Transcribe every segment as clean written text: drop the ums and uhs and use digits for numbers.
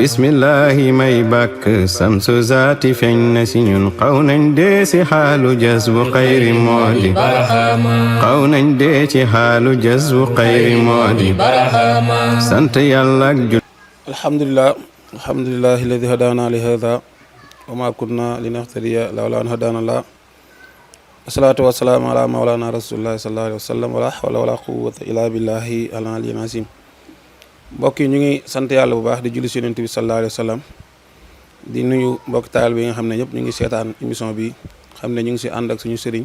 bismillahi may bàkk samsu zaati feeñ na si ñun xaw nañ dee si xaalu jazbu xayri moodi xaw nañ dee ci xaalu jazbu xayri moodi sant yàlla ak jul alhamdulillahi alladi hadana li hada wa ma kunna linahtadiya lawla an hadana Allah. Asalaatu wasalaamu ala mawlana rasulillahi sallallahu alayhi wa sallam wala hawla wala quwwata illa billahi al-aliyyil azim. Mbokk yi ñu ngi sant yàlla bu baax di julli si Yonent bi sallallahu alayhi wa sallam di nuyu mbokk taal bi nga xam ne ñëpp ñu ngi seetaan émission bi xam ne ñu ngi si ànd ak suñu sëriñ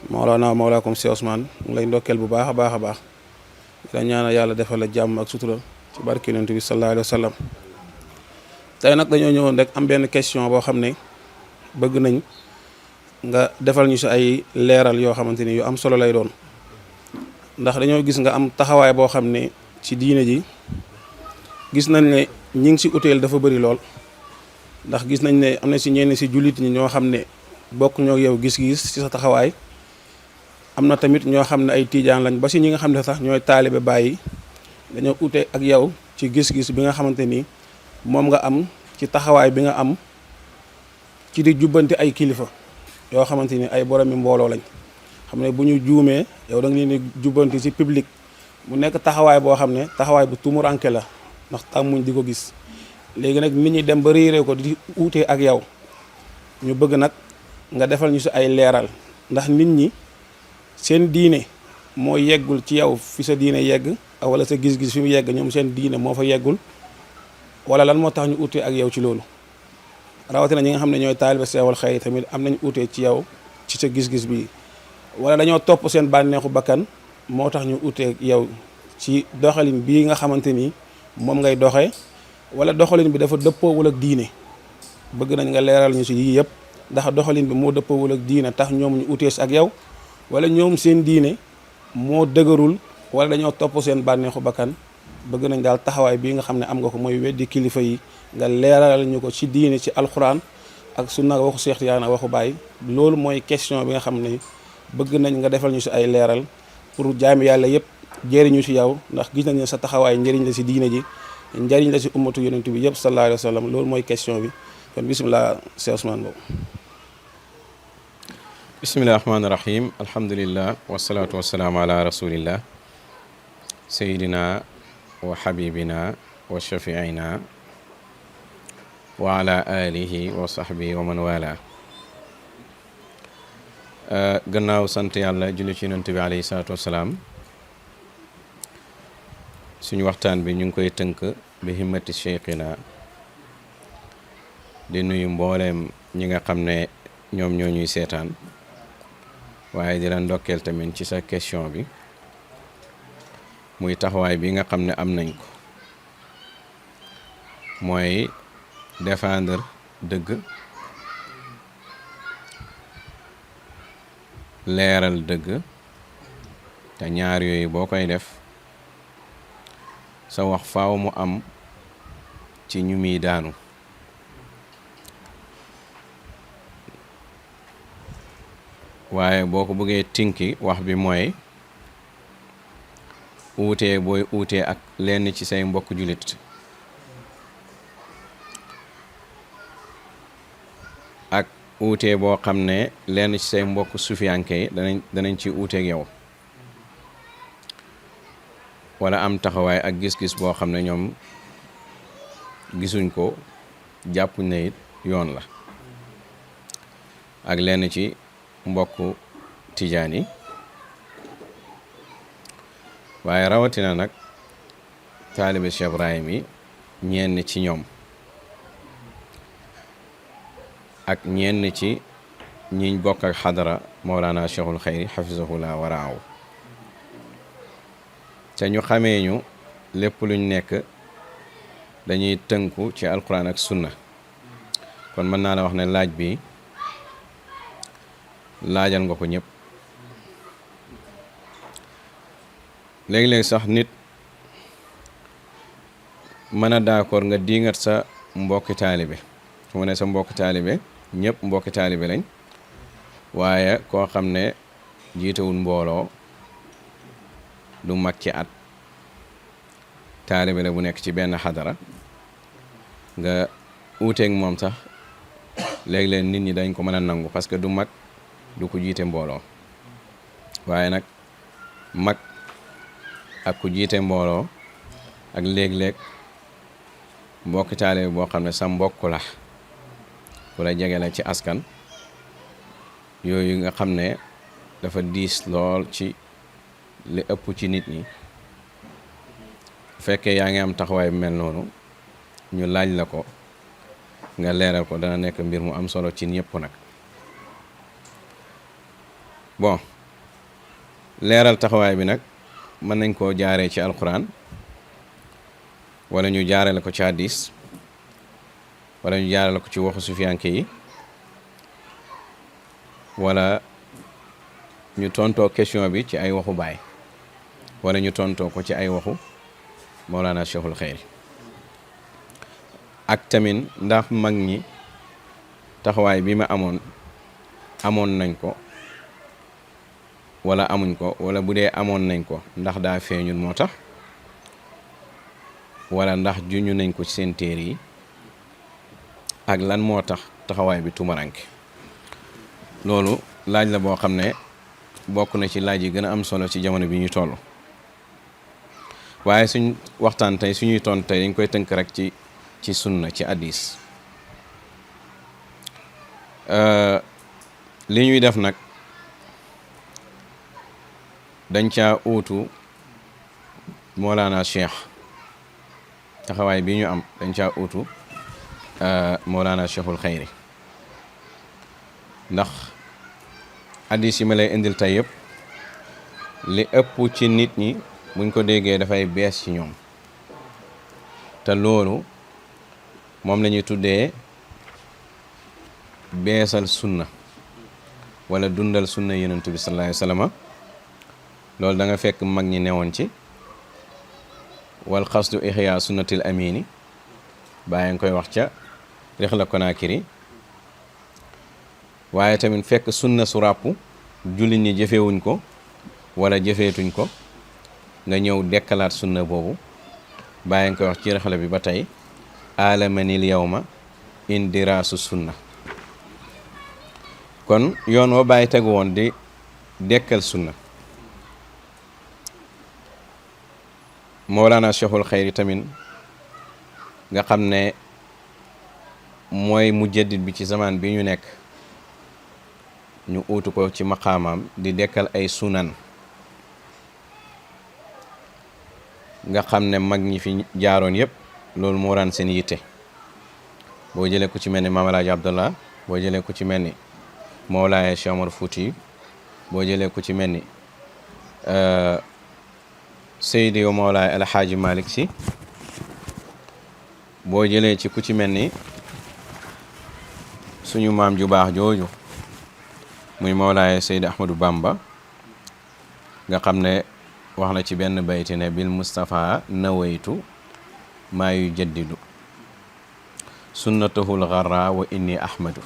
mawlana mawlaakum si Ousmane mu lay ndokkeel bu baax a baax a baax di la ñaanal yàlla defal la jàmm ak sutura ci barke Yonent bi sallallahu alayhi wa sallam. Tey nag dañoo ñëwoon rek am benn question boo xam ne bëgg nañ nga defal ñu si ay leeral yoo xamante ni yu am solo lay doon ndax dañoo gis nga am taxawaay boo xam ne ci diine ji gis nañ ne ñi ngi si uteel dafa bëri lool ndax gis nañ ne am na si ñenn si jullit ñi ñoo xam ne bokk ñoo yow gis-gis ci sa taxawaay am na tamit ñoo xam ne ay tiijaan lañ ba si ñi nga xam ne sax ñooy taalibe bàyyi dañoo ute ak yow ci gis-gis bi nga xamante ni moom nga am ci taxawaay bi nga am ci di jubbanti ay kilifa yoo xamante ni ay boromi mbooloo lañ xam ne bu ñu juumee yow da nga leen di jubbanti ci public mu nekk taxawaay boo xam ne taxawaay bu tumuranke la ndax tàmmuñ di ko gis léegi nag nit ñi dem ba réeree ko di uutee ak yow ñu bëgg nag nga defal ñu si ay leeral ndax nit ñi seen diine moo yeggul ci yow fi sa diine yegg wala sa gis-gis fi mu yegg ñoom seen diine moo fa yeggul wala lan moo tax ñu uutee ak yow ci loolu rawatina ñi nga xam ne ñooy taalibe seewal xëy tamit am nañ uutee ci yow ci sa gis-gis bi wala dañoo topp seen bànneexu bakkan moo tax ñu uutee ak yow ci doxalin bii nga xamante ni moom ngay doxee wala doxalin bi dafa dëppoowul ak diine bëgg nañ nga leeral ñu si yii yëpp ndax doxalin bi moo dëppoowul ak diine tax ñoom ñu uutee si ak yow wala ñoom seen diine moo dëgërul wala dañoo topp seen bànneexu bakkan bëgg nañ daal taxawaay bii nga xam ne am nga ko mooy weddi kilifa yi nga leeral ñu ko ci diine ci alxuraan ak sunna waxu Seex Tijaan waxu Baay loolu mooy question bi nga xam ne bëgg nañ nga defal ñu si ay leeral pour jaami yàlla yëpp jëriñu si yow ndax gis nañ ne sa taxawaay njëriñ la si diine ji njëriñ la si ummatu yonent bi yëpp sallallahu alayhi wa sallam loolu mooy question bi kon bisimilah Seex Ousmane boobu. bismillahi rahmaani rahim alhamdulillah wasalaatu wasalaamu ala rasulillah sayidina wa xabibina wa shafiina wa ala alihi wa sahbihi wa man wala gannaaw sant yàlla julli ci yonent bi alayhi salaatu wasalaam suñu waxtaan bi ñu ngi koy tënk bi himmati cheikhina di nuyu mbooleem ñi nga xam ne ñoom ñoo ñuy seetaan waaye di la ndokkeel tamit ci sa question bi muy taxawaay bi nga xam ne am nañ ko mooy défendre dëgg leeral dëgg te ñaar yooyu boo koy def sa wax faaw mu am ci ñu muy daanu waaye boo ko bëggee tinki wax bi mooy uutee booy uutee ak lenn ci say mbokk jullit ak uutee boo xam ne lenn ci say mbokk sufiyanke yi danañ ci uuteeg yow wala am taxawaay ak gis-gis boo xam ne ñoom gisuñ ko jàppuñ ne it yoon la ak lenn ci mbokk tijaan yi waaye rawatina nag taalibe Cheikh Ibrahim yi ñenn ci ñoom ak ñenn ci ñiñ bokk ak xadara Mawlana Cheikhul Xayri xafisahullah wa raahu ca ñu xamee ñu lépp luñ nekk dañuy tënku ci alquran ak sunna kon mën naa la wax ne laaj bi laajal nga ko ñëpp léegi-léegi sax nit mën a d'accord nga diingat sa mbokki taalibe su ma ne sa mbokki taalibe ñëpp mbokki taalibe lañ waaye koo xam ne jiitewul mbooloo du mag ci at taalibe la bu nekk ci benn xadara nga uuteeg moom sax léeg-léeg nit ñi dañ ko mën a nangu parce que du mag du ko jiite mbooloo waaye nag mag ak ku jiite mbooloo ak léeg-léeg mbokki taalibe boo xam ne sa mbokk la ku la jege la ci askan yooyu nga xam ne dafa diis lool ci li ëpp ci nit ñi bu fekkee yaa ngi am taxawaay bu mel noonu ñu laaj la ko nga leeral ko dana nekk mbir mu am solo ci ñëpp nag bon leeral taxawaay bi nag mën nañ koo jaaree ci alquran wala ñu jaarale ko ci hadis wala ñu jaarale ko ci waxu sufiyanke yi wala ñu tontoo question bi ci ay waxu baay wala ñu tontoo ko ci ay waxu Mawlana Cheikhul Xayri ak tamit ndax mag ñi taxawaay bi ma amoon nañ ko wala amuñ ko wala bu dee amoon nañ ko ndax daa feeñul moo tax wala ndax juñu nañ ko ci seen téere yi ak lan moo tax taxawaay bi tumaranke loolu laaj la boo xam ne bokk na ci laaj yi gën a am solo ci jamono bi ñu toll waaye suñ waxtaan tey suñuy ton tey dañ koy tënk rek ci sunna ci hadis li ñuy def nag dañ caa uutu Mawlana Cheikh taxawaay bi ñu am dañ caa uutu Mawlana Cheikhul Xayri ndax hadis yi ma lay indil tey yëpp li ëpp ci nit ñi buñ ko déggee dafay bees ci ñoom te loolu moom la ñuy tuddee beesal sunna wala dundal sunna yonent bi sallallahu alayhi wa sallam loolu da nga fekk mag ñi newoon ci wal xasdu ihya sunnatil amini bàyyi nga koy wax ca Rihla Konakiri waaye tamit fekk sunna su ràpp jullit ñi jëfewuñ ko wala jëfeetuñ ko nga ñëw dekkalaat sunna boobu bàyyi nga koy wax ci Rihla bi ba tey alamanil yawma indiraasu sunna kon yoon wa bàyyi tegu woon di dekkal sunna Mawlana Cheikhul Xayri tamit nga xam ne mooy mujaddid bi ci zaman bi ñu nekk ñu uutu ko ci maqaamaam di dekkal ay sunan nga xam ne mag ñi fi jaaroon yëpp loolu moo daan seen yitte boo jëlee ku ci mel ni Maam Alaaji Abdallah boo jëlee ku ci mel ni Mawlaaya Cheikh Omar Fouti boo jëlee ku ci mel ni Seydi wa Mawlaaya El Hadji Malick Sy boo jëlee ci ku ci mel ni suñu maam ju baax jooju muy Mawlaaya Seydi Ahmadou Bamba nga xam ne wax na ci benn bayti ne bil Mustafa nawaytu maa yu jaddidu sunnatahul gharra wa inni ahmadu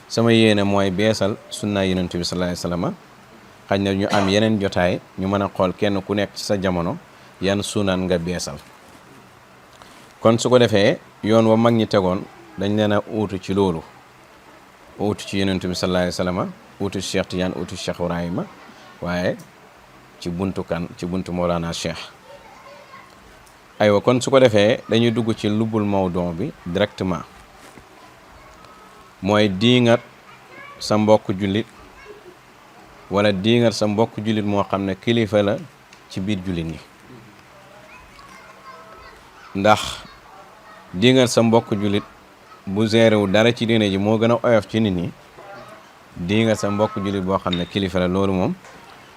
sama yéene mooy beesal sunna yonent bi sallallahu alayhi wasallam xañ na ñu am yeneen jotaay ñu mën a xool kenn ku nekk ci sa jamono yan sunan nga beesal kon su ko defee yoon wa mag ñi tegoon dañ leen a uutu ci loolu uutu ci yonent bi sallallahu alayhi wasallam uutu Cheikh Tidiane uutu Cheikh Ibrahima waaye ci buntu Mawlana Cheikh aywa kon su ko defee dañuy dugg ci lubbul mawdon bi directement mooy diingat sa mbokk jullit wala diingat sa mbokk jullit moo xam ne kilifa la ci biir jullit ñi ndax diingat sa mbokk jullit bu géréwu dara ci diine ji moo gën a oyof ci nit ñi diingat sa mbokk jullit boo xam ne kilifa la loolu moom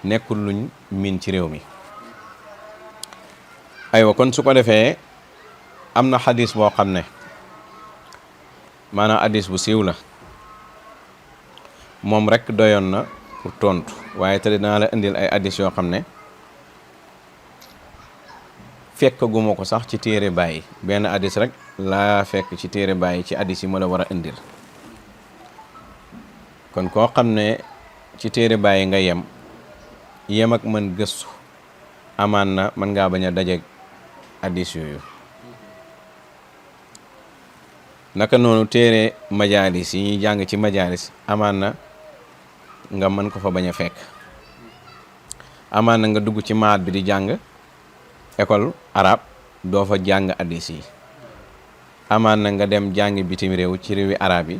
nekkul luñ miin ci réew mi aywa kon su ko defee am na xadis boo xam ne maanaam xadis bu siiw la moom rek doyoon na pour tontu waaye te dinaa la indil ay xadis yoo xam ne fekkaguma ko sax ci téere bàyyi benn xadis rek laa fekk ci téere bàyyi ci xadis yi ma la war a indil kon koo xam ne ci téere bàyyi nga yem ak mën gëstu amaan na mën ngaa bañ a dajeeg xadis yooyu naka noonu téere majaalis yi ñuy jàng ci majaalis amaan na nga mën ko fa bañ a fekk, amaan na nga dugg ci maat bi di jàng école arabe doo fa jàng hadiis yi, amaan na nga dem jàng bitim réew ci réewi arab yi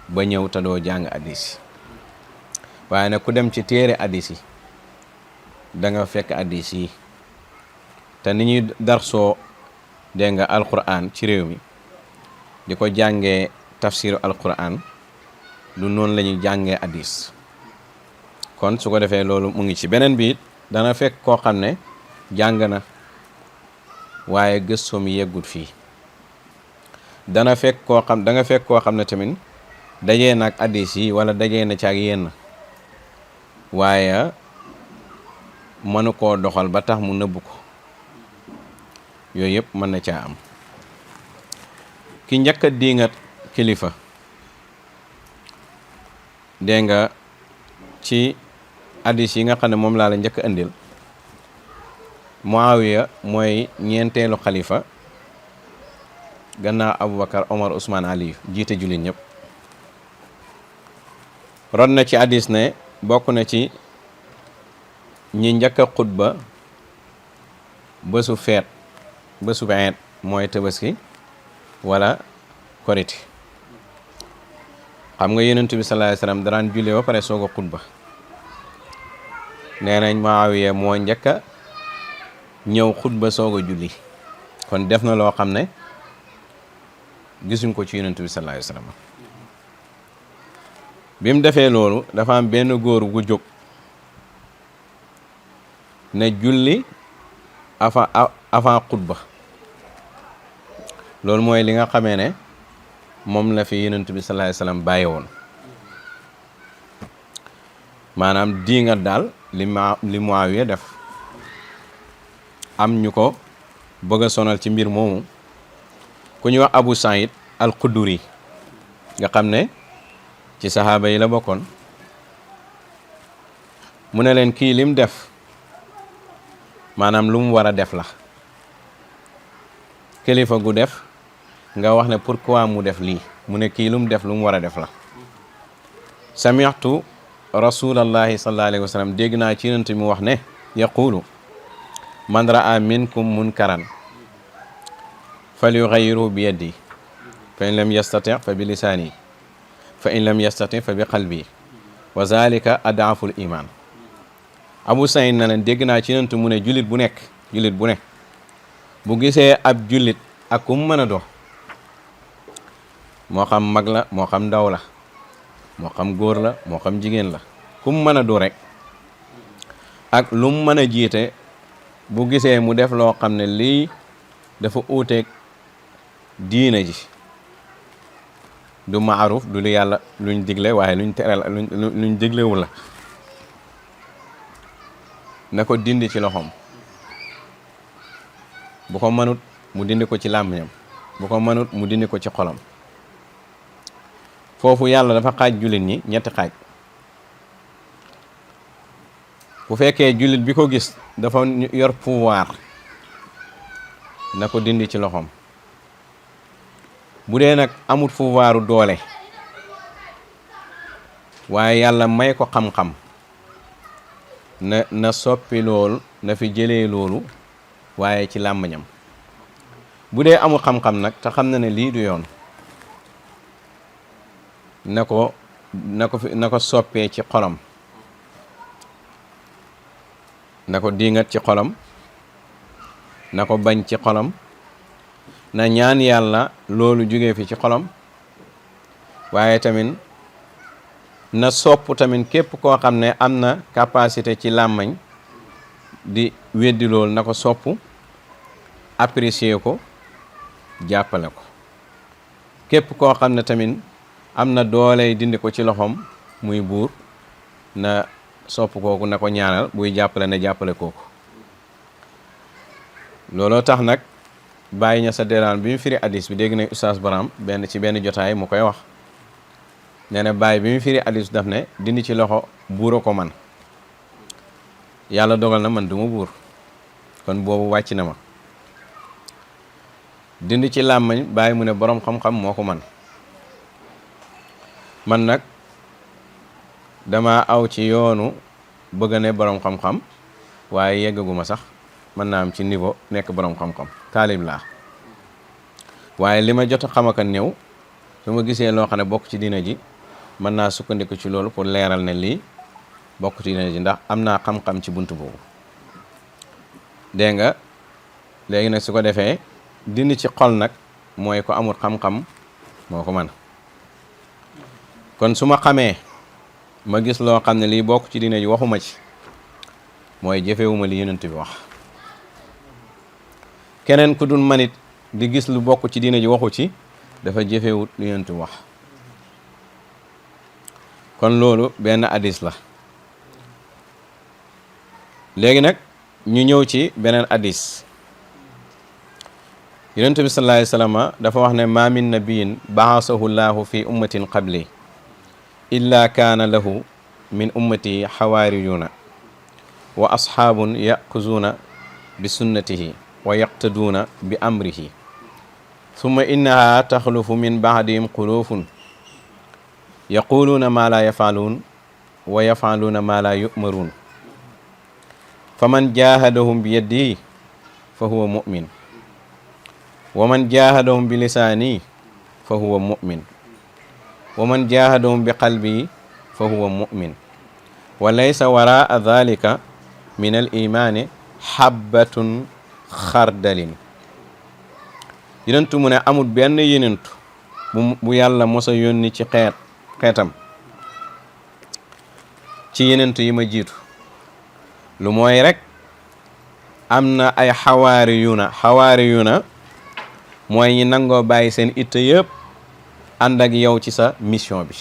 ba ñëw te doo jàng hadiis yi. waaye nag ku dem ci téere hadiis yi da nga fekk hadiis yi. te ni ñuy darsoo dégg nga alquran ci réew mi di ko jàngee tafsiru alquran lu noonu la ñuy jàngee hadiis. kon su ko defee loolu mu ngi ci beneen bi it dana fekk koo xam ne jàng na waaye gëstoom yeggut fii, da nga fekk koo xam ne tamit dajee na ak hadiis yi wala dajee na ci ak yenn waaye mënu koo doxal ba tax mu nëbb ko, yooyu yëpp mën na caa am. ki njëkk a diingat kilifa dégg nga ci hadiis yi nga xam ne moom laa la njëkk a indil, Muawiya mooy ñeenteelu xalifa gannaaw Aboubacar Omar Ousmane Ali jiite jullit ñëpp. ron na ci hadiis ne bokk na ci ñi njëkk a xutba bésu feet bésu eet mooy tabaski wala korite. xam nga yonent bi sallallahu alayhi wasallam daraan julli ba pare soog a xutba. nee nañ Muawiya moo njëkk a ñëw xutba soog a julli, kon def na loo xam ne gisuñ ko ci yonent bi sallallahu alayhi wasallam. bi mu defee loolu dafa am benn góor gu jóg ne julli avant xutba. loolu mooy li nga xamee ne moom la fi yonent bi sallallahu alayhi wasallam bàyyi woon, maanaam diingat daal li Muawiya def. am ñu ko bëgg a sonal ci mbir moomu ku ñuy wax Abu Saïd al-Khudri nga xam ne ci saxaaba yi la bokkoon. mu ne leen kii lim def maanaam lu mu war a def la, kilifa gu def nga wax ne pourquoi mu def lii, mu ne kii lu mu def lu mu war a def la. sami'tu rasulallahi sallallahu alayhi wa sallam, dégg naa ci yonent mu wax ne yaqulu man ra'a minkum munkaran falyughayyirhu bi yadihi fa in lam yastati' fa bi lisanihi fa in lam yastati' fa bi qalbihi wa zalika ad'aful iman. Abu Saïd na leen dégg naa ci yonent mu ne jullit bu ne bu gisee ab jullit ak ku mu mën a dox, moo xam mag la moo xam ndaw la moo xam góor la moo xam jigéen la, ku mu mën a do rek ak lu mu mën a jiite, bu gisee mu def loo xam ne lii dafa uuteeg diina ji, du maaruf du lu yàlla luñ digle waaye luñ tere la luñ diglewul la, na ko dindi ci loxoom. bu ko mënut mu dindi ko ci làmmiñam, bu ko mënut mu dindi ko ci xolam. foofu yàlla dafa xaaj jullit ñi ñetti xaaj. bu fekkee jullit bi ko gis dafa yor pouvoir, na ko dindi ci loxoom. bu dee nag amul pouvoiru doole waaye yàlla may ko xam-xam, na soppi loolu, na fi jëlee loolu waaye ci làmmiñam. bu dee amul xam-xam nag te xam na ne lii du yoon, na ko soppee ci xolam, na ko diingat ci xolam, na ko bañ ci xolam, na ñaan yàlla loolu jógee fi ci xolam. waaye tamit na sopp tamit képp koo xam ne am na capacité ci làmmañ di weddi loolu, na ko sopp, apprécier ko, jàppale ko. képp koo xam ne tamit am na doole dindi ko ci loxoom muy buur, na sopp kooku, na ko ñaanal, buy jàppale na jàppale kooku. looloo tax nag bàyyi ña sa deraan bi mu firi hadiis bi, dégg na Oustaz Baram ci benn jotaay mu koy wax, nee na bàyyi bi mu firi hadiis daf ne dindi ci loxo buura ko man, yàlla dogal na man duma buur, kon boobu wàcc na ma. dindi ci làmmañ bàyyi mu ne boroom xam-xam moo ko man nag dama aw ci yoonu bëgg ne boroom xam-xam waaye yeggaguma sax mën naa am ci niveau nekk boroom xam-xam taalib laa waaye li ma jot a xam ak a néew su ma gisee loo xam ne bokk ci diina ji mën naa sukkandiku ci loolu pour leeral ne lii bokk ci diina ji ndax am naa xam-xam ci buntu boobu dégg nga léegi nag su ko defee dindi ci xol nag mooy ko amul xam-xam moo ko mën kon su ma xamee ma gis loo xam ne lii bokk ci diina ji waxuma ci mooy jëfewuma li yonent bi wax keneen ku dul manit di gis lu bokk ci diina ji waxu ci dafa jëfewut li yonent bi wax kon loolu benn hadis la léegi nag ñu ñëw ci beneen hadis yonent bi sallallahu alayhi wa sallam dafa wax ne ma min nabiyin ba'asahu llahu fi ummatin qabli illa kaana lahu min ummati xawaariyuuna wa asxaabun yaquzuuna bi sunnatihi wa yaqtaduuna bi amrihi summa innaha taxlufu min baadihim xuluufun yaquluuna maa laa yafaaluun wa yafaaluuna maa laa yu'maruun fa man jaahadahum bi yadihi fa huwa mu'min wa man jaahadahum bi lisaanihi fa huwa mu'min wa man jaahadahum bi qalbihi fa huwa mu'min wa laysa waraa dhalika min al imaani habbatun xardalin yenentu mu ne amul benn yenentu bu yàlla mosa yónni ci xeetam ci yenentu yi ma jiitu lu mooy rek am na ay xawaariyuna mooy ñi nangoo bàyyi seen itte yëpp ànd ak yow ci sa mission bi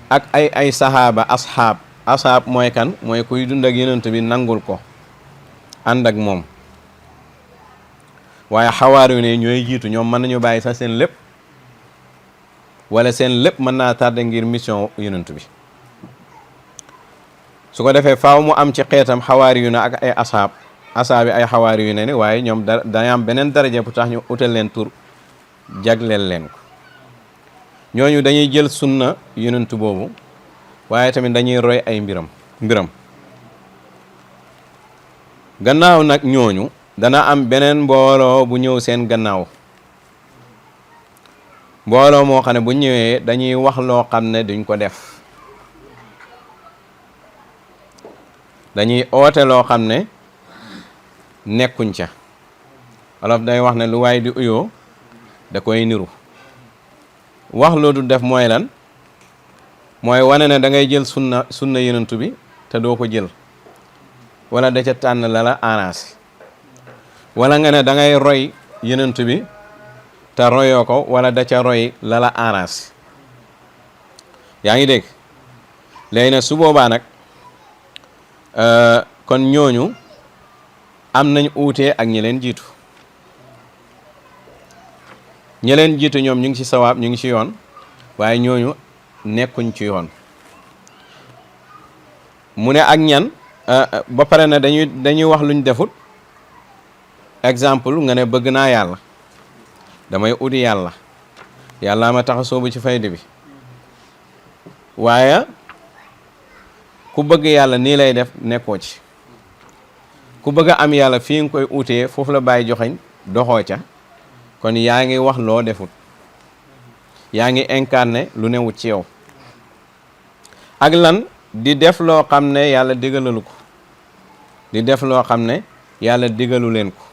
ak ay sahaaba ashaab mooy kan mooy kuy dund ak yonent bi nangul ko ànd ak moom waaye xawaari ne ñooy jiitu ñoom mën nañu bàyyi sax seen lépp wala seen lépp mën naa tardé ngir mission yonent bi su ko defee faaw mu am ci xeetam xawaari yu na ak ay ashaab yi ay xawaari yu ne ni waaye ñoom dañu am beneen daraja bu tax ñu utal leen tur jagleel leen ko ñooñu dañuy jël sunna yonent boobu waaye tamit dañuy roy ay mbiram gannaaw nag ñooñu dana am beneen mbooloo bu ñëw seen gannaaw mbooloo moo xam ne bu ñëwee dañuy wax loo xam ne duñ ko def dañuy oote loo xam ne nekkuñ ca wolof day wax ne lu waay di uyoo da koy niru wax loo du def mooy lan mooy wane ne da ngay jël sunna yonent bi te doo ko jël wala da ca tànn la la arrangé wala nga ne da ngay roy yonent bi te royoo ko wala da ca roy la la arrangé yaa ngi dégg léegi nag su boobaa nag kon ñooñu am nañ uutee ak ñi leen jiitu ñi leen jiitu ñoom ñu ngi ci sawaab ñu ngi ci yoon waaye ñooñu nekkuñ ci yoon mu ne ak ñan ba pare ne dañuy wax luñ defut exemple nga ne bëgg naa yàlla damay uti yàlla ma tax a soobu ci fayda bi waaye ku bëgg yàlla nii lay def nekkoo ci ku bëgg a am yàlla fii nga koy utee foofu la bàyyi joxeñ doxoo ca kon yaa ngi wax loo defut yaa ngi incarné lu newut ci yow ak lan di def loo xam ne yàlla digalalu ko di def loo xam ne yàlla digalu leen ko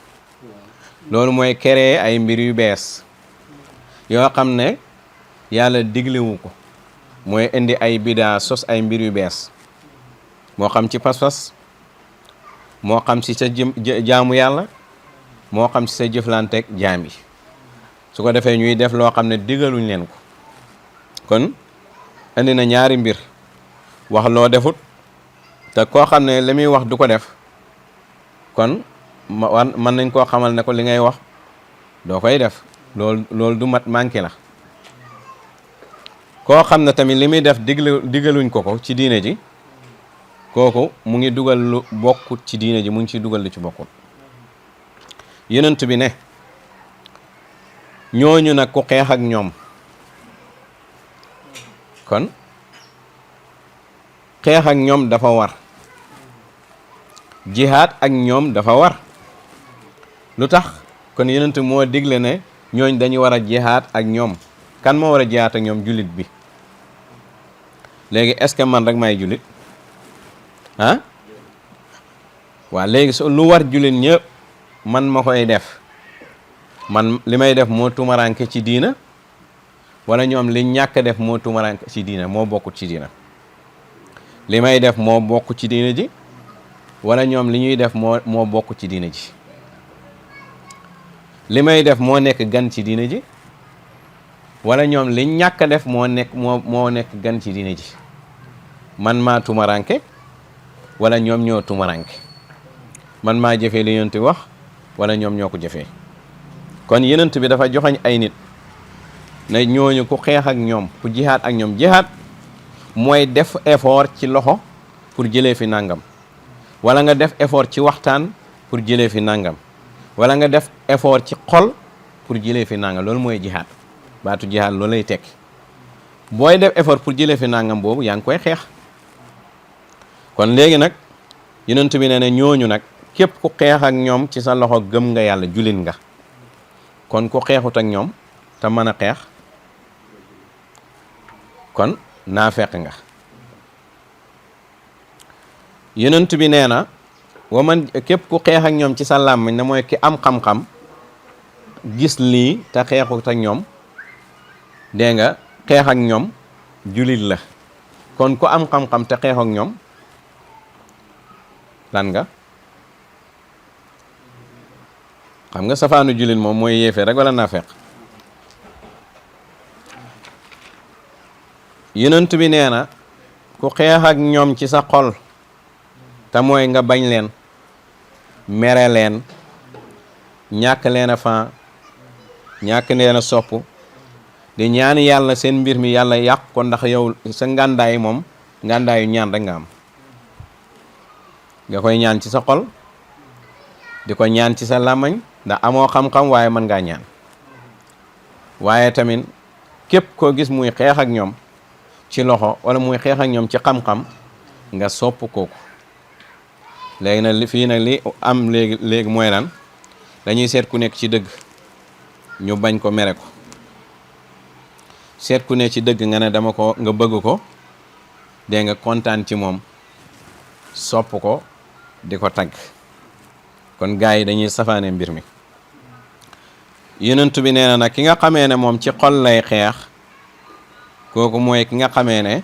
loolu mooy créer ay mbir yu bees yoo xam ne yàlla diglewu ko mooy indi ay bidaa sos ay mbir yu bees moo xam ci pas-pas moo xam ci sa jaamu yàlla moo xam ci sa jëflanteeg jaam yi su ko defee ñuy def loo xam ne digaluñ leen ko kon indi na ñaari mbir wax loo defut te koo xam ne li muy wax du ko def kon mën nañ koo xamal ne ko li ngay wax doo koy def loolu du mat manqué la koo xam ne tamit li muy def digaluñ ko ci diine ji kooku mu ngi dugal lu bokkut ci diine ji mu ngi ci dugal lu ci bokkut yonent bi ne ñooñu nag ku xeex ak ñoom kon xeex ak ñoom dafa war jihaad ak ñoom dafa war lu tax kon yonent moo digle ne ñooñ dañu war a jihaad ak ñoom kan moo war a jihaad ak ñoom jullit bi léegi est-ce que man rek may jullit ah waa léegi su lu war jullit ñëpp man ma koy def man li may def moo tumaranke ci diina wala ñoom li ñàkk def moo tumaranke ci diina moo bokkut ci diina li may def moo bokk ci diina ji wala ñoom li ñuy def moo bokk ci diina ji li may def moo nekk gan ci diina ji wala ñoom li ñàkk def moo nekk gan ci diina ji man maa tumaranke wala ñoom ñoo tumaranke man maa jëfee li yonent wax wala ñoom ñoo ko jëfee kon yonent bi dafa joxañ ay nit ne ñooñu ku xeex ak ñoom ku jihaad ak ñoom jihaad mooy def effort ci loxo pour jëlee fi nangam wala nga def effort ci waxtaan pour jëlee fi nangam wala nga def effort ci xol pour jëlee fi nangam loolu mooy jihaad baatu jihaad loolu lay tekki booy def effort pour jëlee fi nangam boobu yaa ngi koy xeex kon léegi nag yonent bi ne ñooñu nag képp ku xeex ak ñoom ci sa loxo gëm nga yàlla jullit nga kon ku xeexut ak ñoom te mën a xeex kon naafeq nga yonent bi nee na wa man képp ku xeex ak ñoom ci sa làmmiñ ne mooy ki am xam-xam gis lii te xeexut ak ñoom dégg nga xeex ak ñoom jullit la kon ku am xam-xam te xeex ak ñoom lan nga xam nga safaanu jullit moom mooy yéefee rek wala naafeq yonent bi nee na ku xeex ak ñoom ci sa xol te mooy nga bañ leen mere leen ñàkk leen a fan ñàkk leen a sopp di ñaan yàlla seen mbir mi yàlla yàq ko ndax yow sa ngàndaay moom ngàndaayu ñaan rek nga am nga koy ñaan ci sa xol di ko ñaan ci sa làmmañ ndax amoo xam-xam waaye mën ngaa ñaan waaye tamit képp koo gis muy xeex ak ñoom ci loxo wala muy xeex ak ñoom ci xam-xam nga sopp kooku léegi nag fii nag li am léegi mooy lan dañuy seet ku nekk ci dëgg ñu bañ ko mere ko seet ku nekk ci dëgg nga ne dama ko nga bëgg ko dégg nga kontaan ci moom sopp ko di ko tagg kon gars yi dañuy safaane mbir mi yonent bi nee na nag ki nga xamee ne moom ci xol lay xeex kooku mooy ki nga xamee ne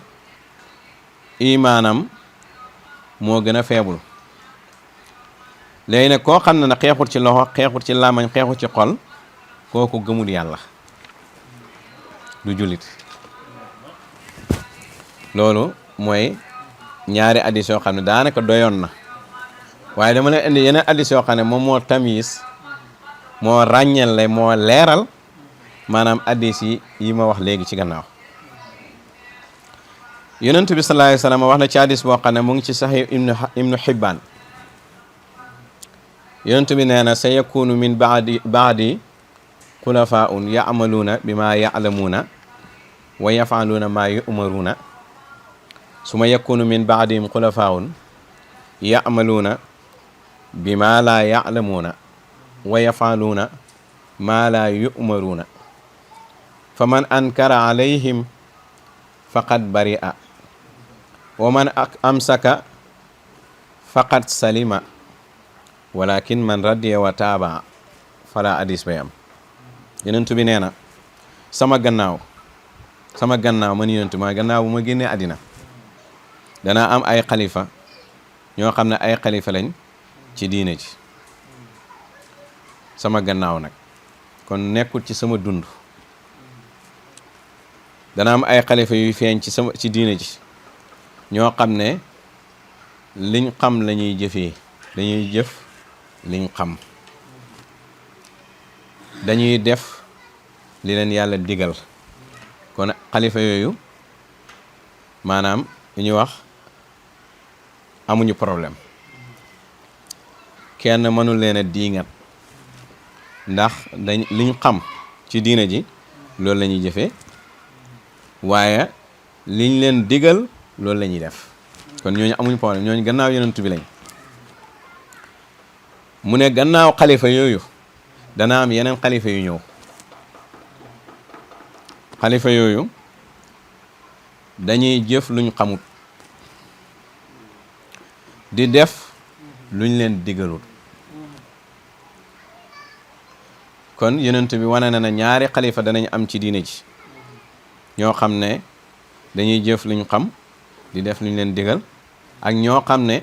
imaanam moo gën a feebul léegi nag koo xam ne na xeexut ci loxo xeexut ci làmmañ xeexut ci xol kooku gëmul yàlla du jullit loolu mooy ñaari addis yoo xam ne daanaka doyoon na waaye dama leen indi yeneen addis yoo xam ne moom moo tamis moo ràññale moo leeral maanaam addis yi ma wax léegi ci gannaaw yonent bi sallallahu alayhi wa sallam wax na ci addis boo xam ne mu ngi ci Sahih ibnu Hibbaan yonent bi nee na sa yakunu min baadi xulafaun ya'maluuna bima ya'lamuuna wa yaf'aluuna ma yu'maruuna suma yakunu min baadihim xulafaun ya'maluuna bima la ya'lamuuna wa yaf'aluuna ma la yu'maruuna fa man ankara alayhim faqad bari'a wa man amsaka faqad salima walakin man radiya wa taaba fala hadis bay am yonent bi nee na sama gannaaw man yonent ma gannaaw bu ma génnee àddina danaa am ay xalifa ñoo xam ne ay xalifa lañ ci diine ji sama gannaaw nag kon nekkul ci sama dund dana am ay xalifa yuy feeñ ci diine ji ñoo xam ne liñ xam la ñuy jëfee dañuy jëf liñ xam dañuy def li leen yàlla digal kon xalifa yooyu maanaam li ñuy wax amuñu problème kenn mënul leen a diingat ndax liñ xam ci diina ji loolu la ñuy jëfee waaye liñ leen digal loolu la ñuy def kon ñooñu amuñ problème ñooñu gannaaw yonent bi lañ mu ne gannaaw xalifa yooyu dana am yeneen xalifa yu ñëw xalifa yooyu dañuy jëf luñ xamut di def luñ leen digalul kon yonent bi wane na ñaari xalifa danañ am ci diine ji ñoo xam ne dañuy jëf luñ xam di def luñ leen digal ak ñoo xam ne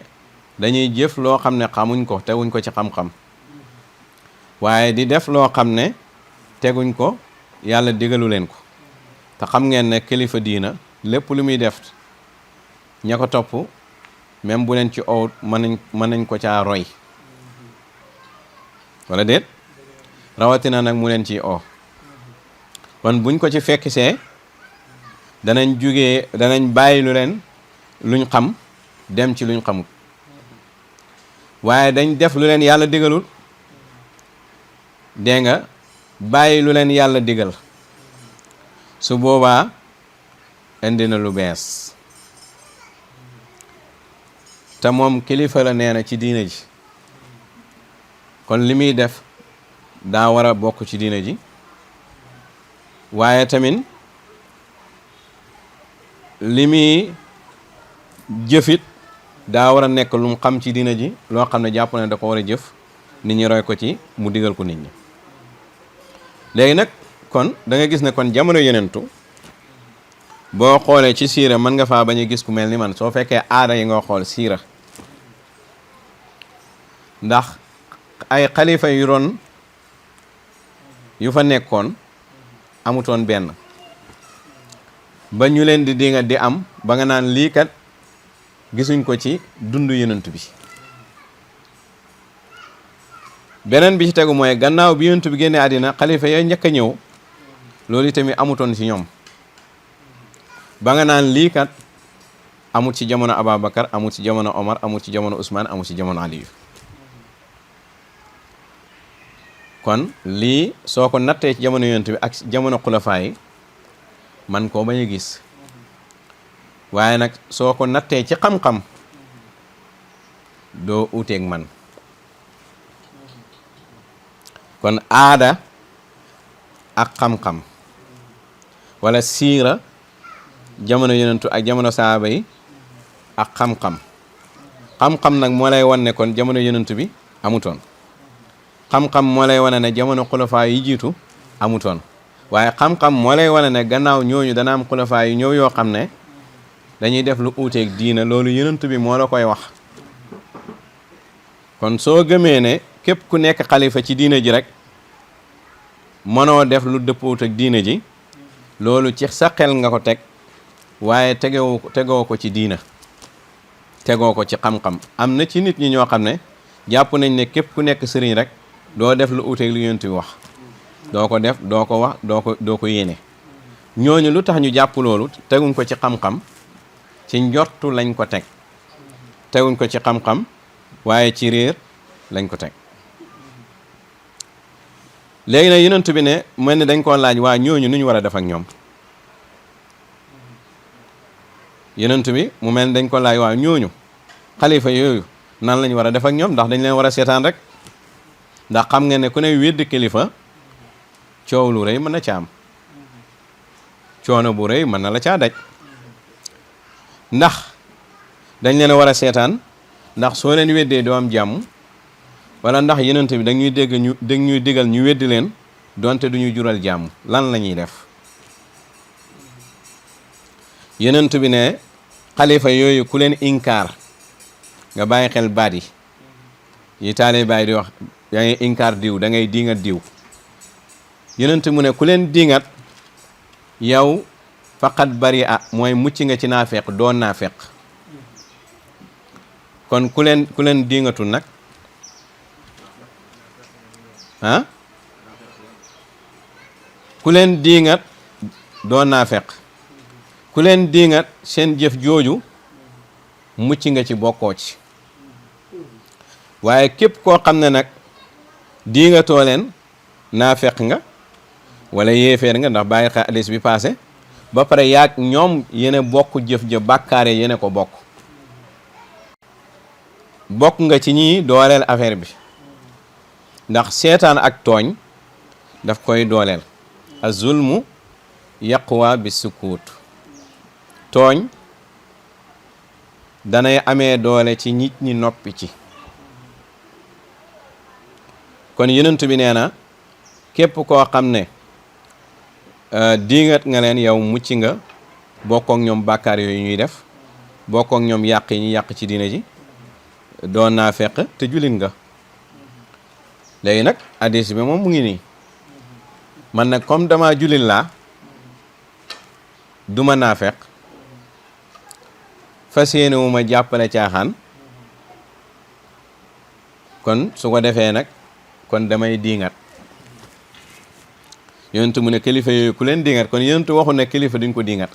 dañuy jëf loo xam ne xamuñ ko teguñ ko ci xam-xam waaye di def loo xam ne teguñ ko yàlla digalu leen ko te xam ngeen ne kilifa diina lépp lu muy def ña ko topp même bu leen ci owut mën nañ ko caa roy wala déet rawatina nag mu leen ci o kon buñ ko ci fekkisee danañ bàyyi luñ xam dem ci luñ xamut waaye dañ def lu leen yàlla digalul dégg nga bàyyi lu leen yàlla digal su boobaa indi na lu bees te moom kilifa la nee na ci diina ji kon li muy def daa war a bokk ci diina ji waaye tamit li muy jëfit daa war a nekk lu mu xam ci diina ji loo xam ne jàpp ne da ko war a jëf nit ñi roy ko ci mu digal ko nit ñi léegi nag kon da nga gis ne kon jamono yenentu boo xoolee ci siira mën nga faa bañ a gis ku mel ni man soo fekkee aada yi nga xool siira ndax ay xalifa yu ron yu fa nekkoon amutoon benn ba ñu leen di dinga di am ba nga naan lii kat gisuñ ko ci dundu yonent bi beneen bi ci tegu mooy gannaaw bi yonent bi génnee àddina xalifa yooyu njëkk a ñëw loolu tamit amutoon ci ñoom ba nga naan lii kat amut ci jamono Ababacar amut ci jamono Omar amut ci jamono Ousmane amut ci jamono Aliyu kon lii soo ko nattee ci jamono yonent bi ak jamono xulafaa yi man koo bañ a gis waaye nag soo ko nattee ci xam-xam doo uteeg man kon aada ak xam-xam wala siira jamono yonentu ak jamono saaba yi ak xam-xam nag moo lay wan ne kon jamono yonentu bi amutoon xam-xam moo lay wane ne jamono xulafaa yi jiitu amutoon waaye xam-xam moo lay wane ne gannaaw ñooñu dana am xulafaa yi ñëw yoo xam ne dañuy def lu uuteeg diina loolu yonent bi moo la koy wax kon soo gëmee ne képp ku nekk xalifa ci diina ji rek mënoo def lu dëppoot ak diina ji loolu ci sa xel nga ko teg waaye tegoo ko ci diina tegoo ko ci xam-xam am na ci nit ñi ñoo xam ne jàpp nañ ne képp ku nekk sëriñ rek doo def lu uuteeg li yonent bi wax doo ko def doo ko wax doo ko yéene ñooñu lu tax ñu jàpp loolu teguñ ko ci xam-xam ci njortu lañ ko teg teguñ ko ci xam-xam waaye ci réer lañ ko teg léegi nag yonent bi ne mel ni dañ koo laaj waa ñooñu nu ñu war a def ak ñoom yonent bi mu mel ni dañ ko laaj waa ñooñu xalifa yooyu nan lañ war a def ak ñoom ndax dañ leen war a seetaan rek ndax xam nga ne ku ne weddi kilifa coow lu rëy mën na ca am coono bu rëy mën na la caa daj ndax dañ leen war a seetaan ndax soo leen weddee doo am jàmm wala ndax yonent bi dañuy digal ñu weddi leen donte du ñu jural jàmm lan la ñuy def yonent bi ne xalifa yooyu ku leen inkaar nga bàyyi xel baat yi taale bàyyi di wax da ngay inkaar diw da ngay diingat diw yonent mu ne ku leen diingat yow faqat bari mooy mucc nga ci naafeq doon naafeq kon ku leen diingatul nag ku leen diingat doon naafeq ku leen diingat seen jëf jooju mucc nga ci bokkoo ci waaye képp koo xam ne nag diingatoo leen naafeq nga wala yéeféer nga ndax bàyyi xel hadis bi passé ba pare yaag ñoom yene bokk jëf ja bàkkaare yene ko bokk nga ci ñi dooleel affaire bi ndax seetaan ak tooñ daf koy dooleel az-zulmu yaqwa bi sukuut tooñ danay amee doole ci nit ñi noppi ci kon yonent bi nee na képp koo xam ne diingat nga leen yow mucc nga bokkook ñoom bàkkaar yooyu ñuy def bokkook ñoom yàq yi ñu yàq ci diina ji doon naa fekk te jullit nga léegi nag hadis bi moom mu ngi nii man nag comme dama jullit laa duma naa fekk fas yéene wu ma jàppale caaxaan kon su ko defee nag kon damay diingat yonent mu ne kilifa yooyu ku leen diingat kon yonent waxu ne kilifa duñ ko diingat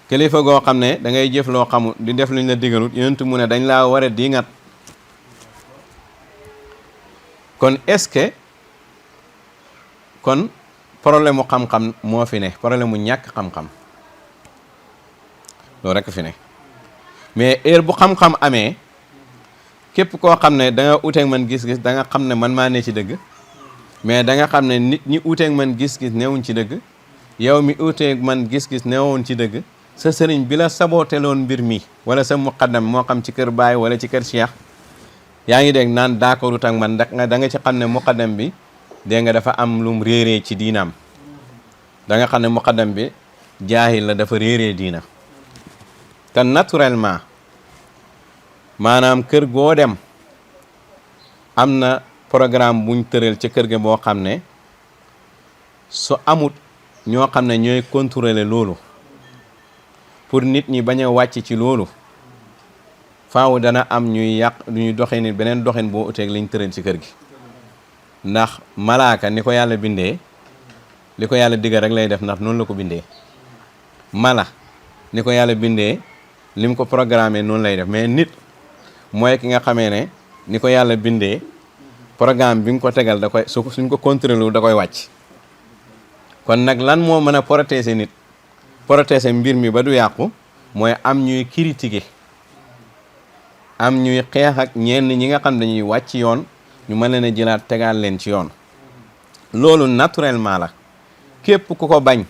kilifa goo xam ne da ngay jëf loo xamul di def luñ la digalut yonent mu ne dañ laa war a diingat kon est-ce que kon problème mu xam-xam moo fi ne problème mu ñàkk xam-xam loolu rekk fi ne mais heure bu xam-xam amee képp koo xam ne da nga uteeg man gis-gis da nga xam ne man maa ne ci dëgg mais da nga xam ne nit ñi uteeg man gis-gis newuñ ci dëgg yow mi uteeg man gis-gis newoon ci dëgg sa sëriñ bi la sabooteloon mbir mi wala sa muqaddam moo xam ci kër baay wala ci kër cheikh yaa ngi dégg naan d'accordut ak man da nga ci xam ne muqaddam bi dégg nga dafa am lum réeree ci diinaam da nga xam ne muqaddam bi jaahil la dafa réeree diina te naturellement maanaam kër goo dem am na programme buñ tëral ci kër ga boo xam ne su amut ñoo xam ne ñooy contrôler loolu pour nit ñi bañ a wàcc ci loolu faaw dana am ñuy yàq ñuy doxee ni beneen doxin boo uteeg liñ tëral ci kër gi ndax malaaka ni ko yàlla bindee li ko yàlla digal rek lay def ndax noonu la ko bindee mala ni ko yàlla bindee lim ko programmé noonu lay def mais nit mooy ki nga xamee ne ni ko yàlla bindee programme bi nga ko tegal da koy suñ ko contrôler da koy wàcc kon nag lan moo mën a protéger nit protéger mbir mi ba du yàqu mooy am ñuy critiquer am ñuy xeex ak ñenn ñi nga xam dañuy wàcc yoon ñu mën leen a jëlaat tegaal leen ci yoon loolu naturellement la képp ku ko bañ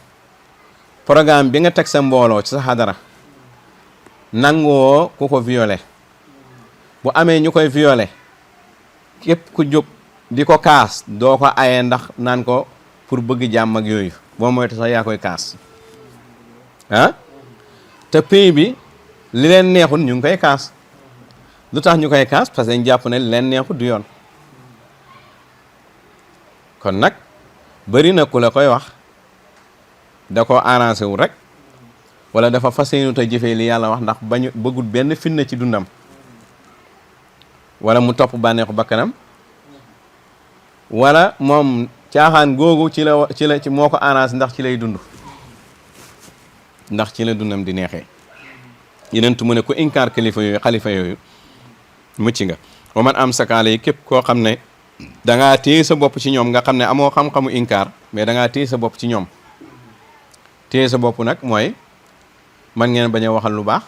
programme bi nga teg sa mbooloo ci sa xadara nangoo ku ko violé bu amee ñu koy violé képp ku jóg di ko kaas doo ko aye ndax naan ko pour bëgg jàmm ak yooyu boo moytu sax yaa koy kaas ah te pays bi li leen neexul ñu ngi koy kaas lu tax ñu koy kaas parce que dañ jàpp ne li leen neexul du yoon kon nag bëri na ku la koy wax da ko arrangé wul rek wala dafa fas yéene te jëfee li yàlla wax ndax bañu bëggul benn fitna ci dundam wala mu topp bànneexu bakkanam wala moom caaxaan googu ci moo ko arrangé ndax ci lay dund ndax ci la dundam di neexee yeneen tu mu ne ku inkaar kilifa yooyu xalifa yooyu mucc nga wa man am sakaale yi képp koo xam ne dangaa téye sa bopp ci ñoom nga xam ne amoo xam-xamu inkaar mais dangaa téye sa bopp ci ñoom téye sa bopp nag mooy man ngeen bañ a waxal lu baax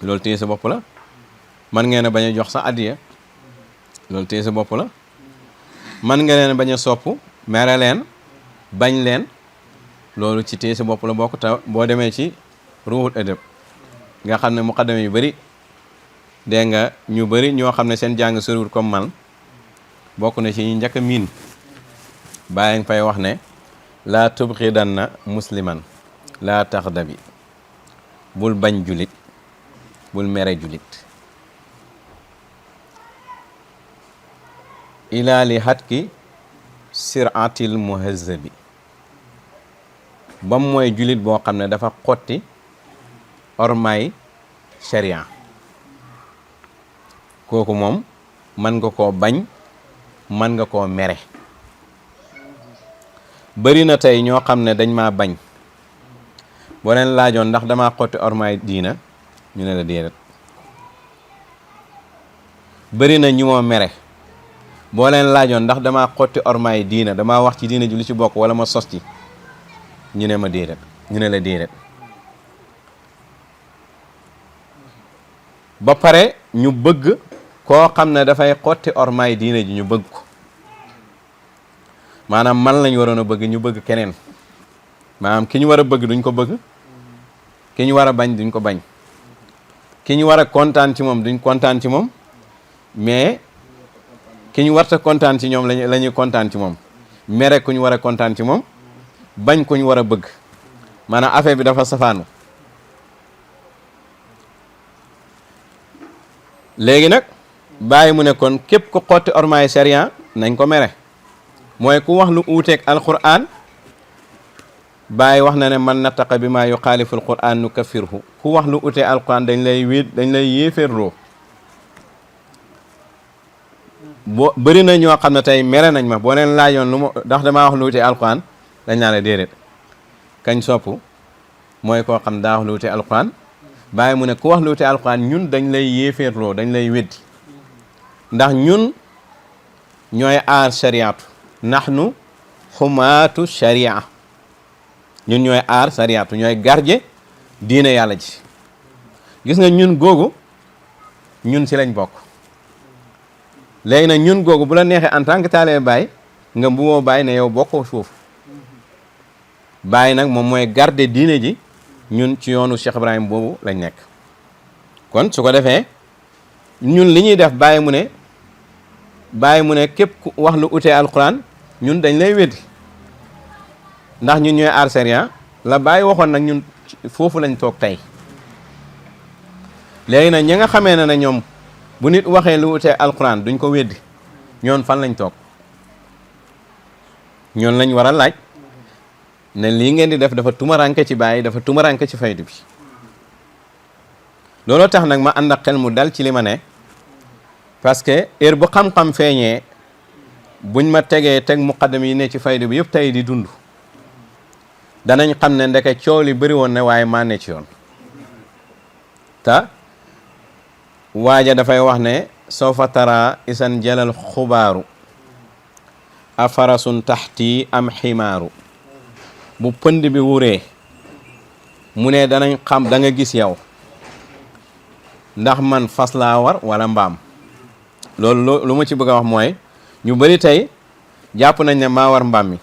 loolu téye sa bopp la man ngeen a bañ a jox sa addiya loolu téye sa bopp la man nga leen bañ a sopp mere leen bañ leen loolu ci téye sa bopp la bokk ta boo demee ci ruuxul adab nga xam ne muqaddam yu bëri dégg nga ñu bëri ñoo xam ne seen jàng soriwul comme man bokk na ci ñu njëkk a miin bàyyi nga fay wax ne laa tubxidanna musliman laa taxdabi bul bañ julit bul mere julit ilaa li hatki siratil muhazzabi bam mooy julit boo xam ne dafa xotti ormay sharia kooku moom mën nga koo bañ mën nga koo mere bëri na tey ñoo xam ne dañ maa bañ boo leen laajoon ndax dama xotti ormay diina ñu ne la déedéet bëri na ñu moo mere boo leen laajoon ndax damaa xotti ormaay diina damaa wax ci diina ji lu ci bokk wala ma sos ci ñu ne ma déedéet ñu ne la déedéet ba pare ñu bëgg koo xam ne dafay xotti ormaay diina ji ñu bëgg ko maanaam man lañ waroon a bëgg ñu bëgg keneen maanaam ki ñu war a bëgg duñ ko bëgg ki ñu war a bañ duñ ko bañ ki ñu war a kontaan ci moom duñ kontaan ci moom mais ki ñu warta kontaan ci ñoom la ñuy kontaan ci moom mere ku ñu war a kontaan ci moom bañ ku ñu war a bëgg maanaam affaire bi dafa safaanu léegi nag bàyyi mu ne kon képp ku xotti ormaay sharia nañ ko mere mooy ku wax lu uuteeg alquran bàyyi wax na ne man nattaqa bi maa yuxaalifu alquran nu kaffirhu ku wax lu uuteeg alquran dañ lay yéeféerloo boo bëri na ñoo xam ne tey mere nañ ma boo leen laajoon lu ma ndax damaa wax lu uuteeg alquran dañ naa la déedéet kañ sopp mooy koo xam daa wax lu uuteeg alquran bàyyi mu ne ku wax lu uuteeg alquran ñun dañ lay yéeféerloo dañ lay weddi ndax ñun ñooy aar shariatu nahnu xumaatu sharia ñun ñooy aar shariatu ñooy garje diine yàlla ji gis nga ñun googu ñun ci lañ bokk léegi nag ñun googu bu la neexee en tant que taalibe Baay nga mbumoo Baay ne yow bokkoo foofu Baay nag moom mooy garde diine ji ñun ci yoonu Cheikh Ibrahim boobu lañ nekk kon su ko defee ñun li ñuy def Baay mu ne képp ku wax lu utee alquran ñun dañ lay weddi ndax ñun ñooy aar sharia la Baay waxoon nag ñun foofu lañ toog tey léegi nag ñi nga xamee ne ñoom bu nit waxee lu utee alquran duñ ko weddi ñoon fan lañ toog ñoon lañ war a laaj ne lii ngeen di def dafa tumaranke ci Baay dafa tumaranke ci faydu bi looloo tax nag ma ànd ak xel mu dal ci li ma ne parce que heure bu xam-xam feeñee buñ ma teg muqaddam yi ne ci faydu bi yëpp tey di dund danañ xam ne ndeke coow li bëri woon ne waaye maa ne ci yoon te waaja dafay wax ne sawfa tara isan jalal xubaaru afarasun taxti am ximaaru bu pënd bi wuree mu ne danañ xam da nga gis yow ndax man fas laa war wala mbaam loolu lu ma ci bëgg a wax mooy ñu bëri tey jàpp nañ ne maa war mbaam mi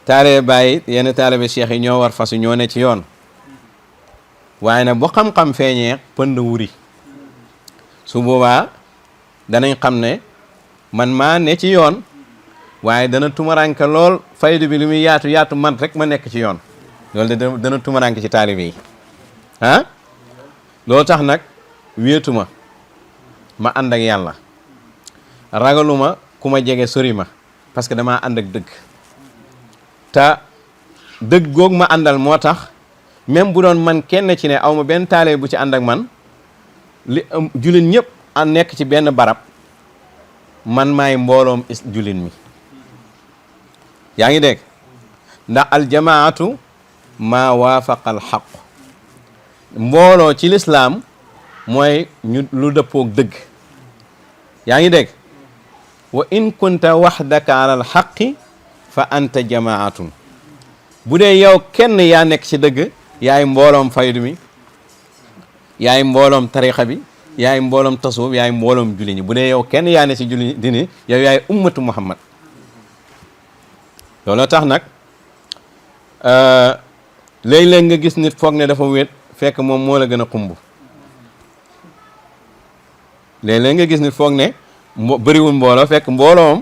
taalibe Baay yenn taalibe Cheikh yi ñoo war fas ñoo ne ci yoon waaye nag bu xam-xam feeñee pënd wuri su boobaa danañ xam ne man maa ne ci yoon waaye dana tumaranke lool faydu bi lu muy yaatu yaatu man rek ma nekk ci yoon loolu de dana tumaranke ci taalibe yi ah loolu tax nag wéetuma ma ànd ak yàlla ragaluma ku ma jege sori ma parce que damaa ànd ak dëgg te dëgg goog ma àndal moo tax même bu doon man kenn ci ne aw ma benn taalibe bu ci ànd ak man li jullit ñëpp a nekk ci benn barab man maay mbooloom jullit mi yaa ngi dégg ndax aljamaatu maa waafaqa al xaq mbooloo ci lislaam mooy ñu lu dëppoog dëgg yaa ngi dégg wa in kunta waxdaka ala al xaqi fa anta jamaatun bu dee yow kenn yaa nekk ci dëgg yaay mbooloom faydu mi yaay mbooloom tarixa bi yaay mbooloom tasawuf yaay mbooloom julli ñi bu dee yow kenn yaa ne ci julli dini yow yaay ummatu muhammad looloo tax nag léeg-léeg nga gis nit foog ne dafa wéet fekk moom moo la gën a xumb léeg-léeg nga gis nit foog ne bëriwul mbooloo fekk mbooloom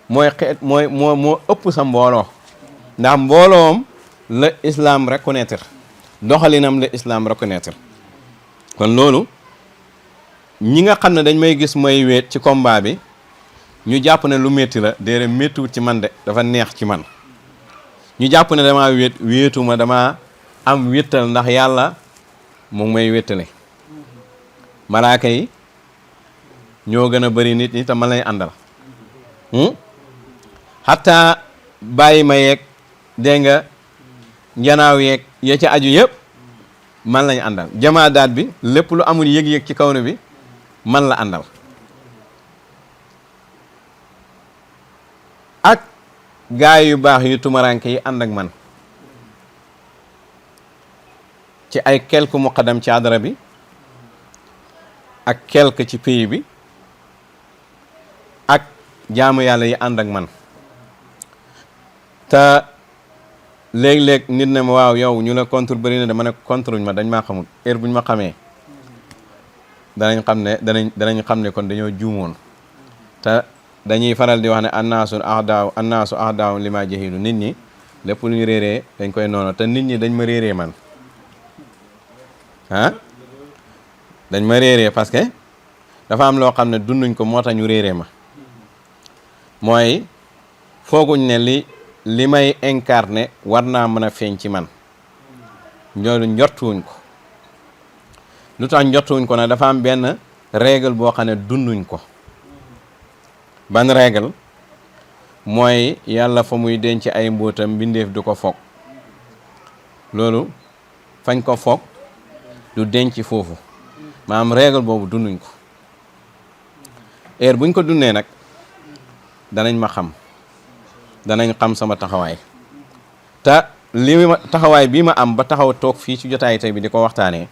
mooy xeet moo ëpp sa mbooloo ndax mbooloom la islam reconnaître doxalinam la islam reconnaître kon loolu ñi nga xam ne dañ may gis may wéet ci combat bi ñu jàpp ne lu métti la déedéet méttiwut ci man de dafa neex ci man ñu jàpp ne damaa wéetuma damaa am wéttal ndax yàlla moom may wéttale malaaka yi ñoo gën a bëri nit ñi te man lañ àndal xataa bàyyi ma yeeg dégg nga njanaaw yeeg ya ca aju yëpp man lañ àndal jamaa daat bi lépp lu amul yëg-yëg ci kaw na bi man la àndal gaay yu baax yu tumaranke yi ànd ak man ci ay quelques muqaddam ci adara bi ak quelque ci pays bi ak jaamu yàlla yi ànd ak man te léeg-léeg nit ne ma waaw yow ñu la contre bëri na dama ne contre uñ ma dañ maa xamul heure bu ñu ma xamee danañ xam ne kon dañoo juumoon te dañuy faral di wax ne annaasu ahdaaw li ma jahilu nit ñi lépp lu ñu réeree dañ koy noonu te nit ñi dañ ma réeree man dañ ma réeree parce que dafa am loo xam ne dunduñ ko moo tax ñu réeree ma mooy fooguñ ne li may incarné war naa mën a feeñ ci man ñoolu njortuwuñ ko lu tax njortuwuñ ko nag dafa am benn règle boo xam ne dunduñ ko ban règle mooy yàlla fa muy denc ay mbóotam mbindeef du ko foog loolu fañ ko foog du denc foofu maanaam règle boobu dunduñ ko heure buñ ko dundee nag danañ ma xam danañ xam sama taxawaay te taxawaay bii ma am ba taxaw toog fii ci jotaay tey bi di ko waxtaanee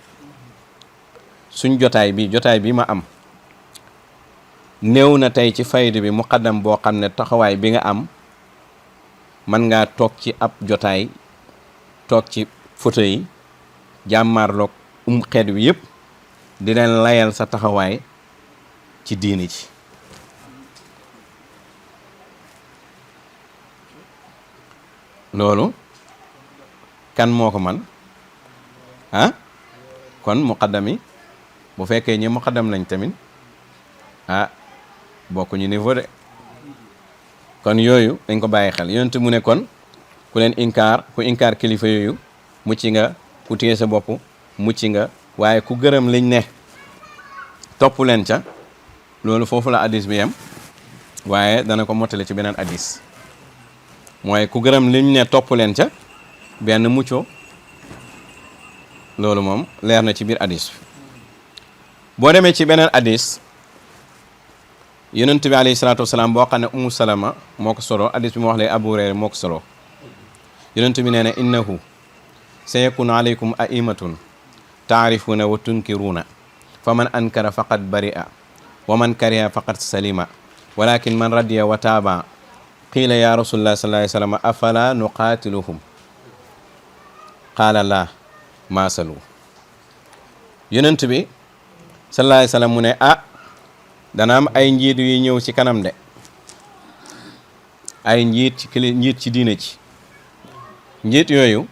suñ jotaay bi ma am néew na tey ci faydu bi muqaddam boo xam ne taxawaay bi nga am man ngaa toog ci ab jotaay toog ci photo yi jàmmaarloog xeet wi yëpp di leen layal sa taxawaay ci diini ci loolu kan moo ko man kon muqaddam yi bu fekkee ñi muqaddam lañ tamit bokkuñu niveau de kon yooyu dañ ko bàyyi xel yonent mu ne kon ku inkaar kilifa yooyu mucc nga ku téye sa bopp mucc nga waaye ku gërëm liñ ne topp leen ca loolu foofu la hadis bi yem waaye dana ko mottale ci beneen hadis mooy ku gërëm liñ ne topp leen ca benn muccoo loolu moom leer na ci biir hadis boo demee ci beneen hadis yonent bi alayhi salaatu wasalaam boo xam ne Ummu Salama moo ko solo hadis bi mu wax lay Abu Hurayra moo ko solo yonent bi nee na innahu sayakunu alaykum aimatun taarifuuna wa tunkiruuna fa man ankara faqad bari'a wa man kariha faqad salima walakin man radiya wa taaba qiila ya rasulullah sallallahu alayhi wa sallam afala nuqaatiluhum qaala laa maasalu yonent bi sallallahu alayhi wa sallam mu ne dana am ay njiit yu ñëw ci kanam de ay njiit ci diine ci njiit yooyu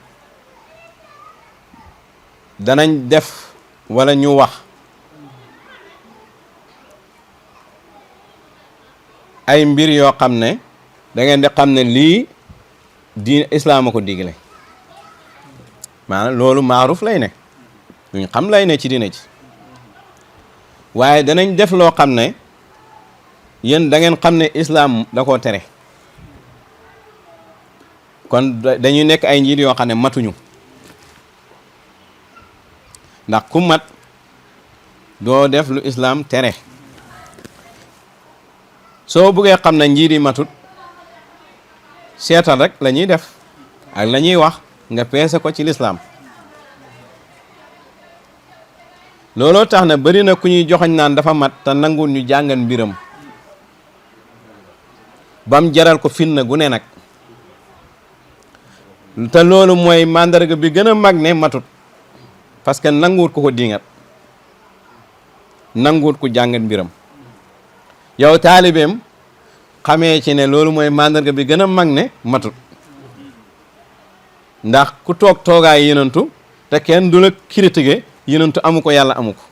danañ def wala ñu wax ay mbir yoo xam ne da ngeen di xam ne lii diine islaam a ko digle maanaam loolu maaruf lay ne duñ xam lay ne ci diine ci waaye danañ def loo xam ne yéen da ngeen xam ne islaam da koo tere kon dañuy nekk ay njiit yoo xam ne matuñu ndax ku mat doo def lu islaam tere soo bëggee xam ne njiit yi matut seetal rek la ñuy def ak la ñuy wax nga peese ko ci lislaam looloo tax na bari na ku ñuy joxoñ naan dafa mat te nangul ñu jàngal mbiram bam jaral ko fitna gu ne nag te loolu mooy màndarga bi gën a mag ne matut parce que nanguwut ko diingat nanguwut ku jàngat mbiram yow taalibeem xamee ci ne loolu mooy màndarga bi gën a mag ne matut ndax ku toog toogaay yenantu te kenn du la critiquer yenantu amu ko yàlla amu ko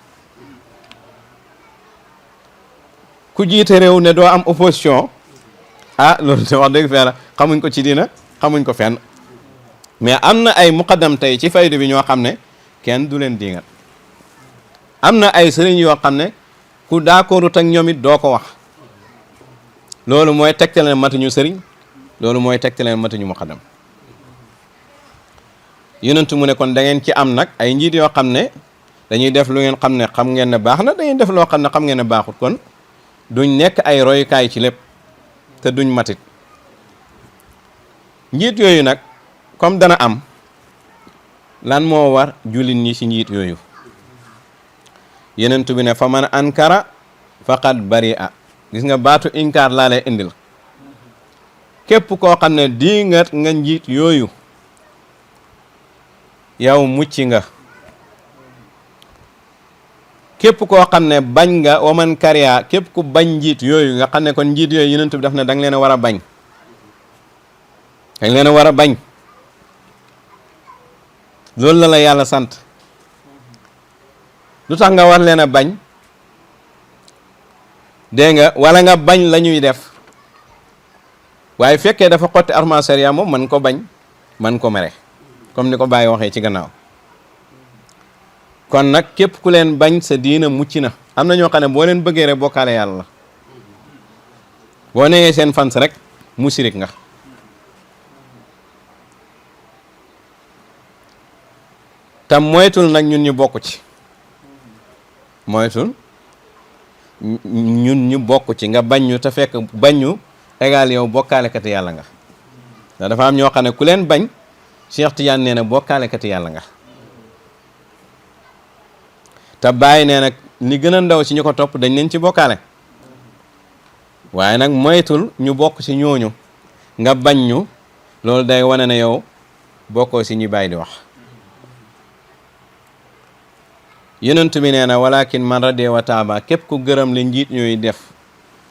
ku jiite réew ne doo am opposition loolu te wax dëgg fa yàlla xamuñ ko ci diina xamuñ ko fenn mais am na ay muqaddam tey ci faydu bi ñoo xam ne kenn du leen diingat am na ay sëriñ yoo xam ne ku d'accordut ak ñoom it doo ko wax loolu mooy tegtal leen matuñu sëriñ loolu mooy tegtal leen matuñu muqaddam yonent mu ne kon da ngeen ci am nag ay njiit yoo xam ne dañuy def lu ngeen xam ne xam ngeen ne baax na dañuy def loo xam ne xam ngeen ne baaxut kon duñ nekk ay royukaay ci lépp te duñ matit njiit yooyu nag comme dana am lan moo war jullit ñi ci njiit yooyu yenentu bi ne fa man ankara faqad bari'a gis nga baatu inkaar laa lay indil képp koo xam ne diingat nga njiit yooyu yow mucc nga képp koo xam ne bañ nga waman kariya képp ku bañ njiit yooyu nga xam ne kon njiit yooyu yenentu bi daf ne da nga leen a war a bañ dañ leen a war a bañ loolu la la yàlla sant lu tax nga war leen a bañ dégg nga wala nga bañ la ñuy def waaye fekkee dafa xotti arma sariya moom man ko bañ man ko mere comme ni ko Baye waxee ci gannaaw kon nag képp ku leen bañ sa diina mucc na am na ñoo xam ne boo leen bëggee rek bokkaale yàlla boo newee seen fans rek musirik nga tam moytul nag ñun ñu bokk ci moytul ñun ñu bokk ci nga bañ ñu te fekk bañ ñu égal yow bokkaalekati yàlla nga ndax dafa am ñoo xam ne ku leen bañ Cheikh Tidiane nee na bokkaalekati yàlla nga te Baye nee nag li gën a ndaw ci ñu ko topp dañ leen ci bokkaale waaye nag moytul ñu bokk ci ñooñu nga bañ ñu loolu day wane ne yow bokkoo ci ñi Baye di wax yonent bi nee na walakin man radee wa taaba képp ku gërëm li njiit ñooy def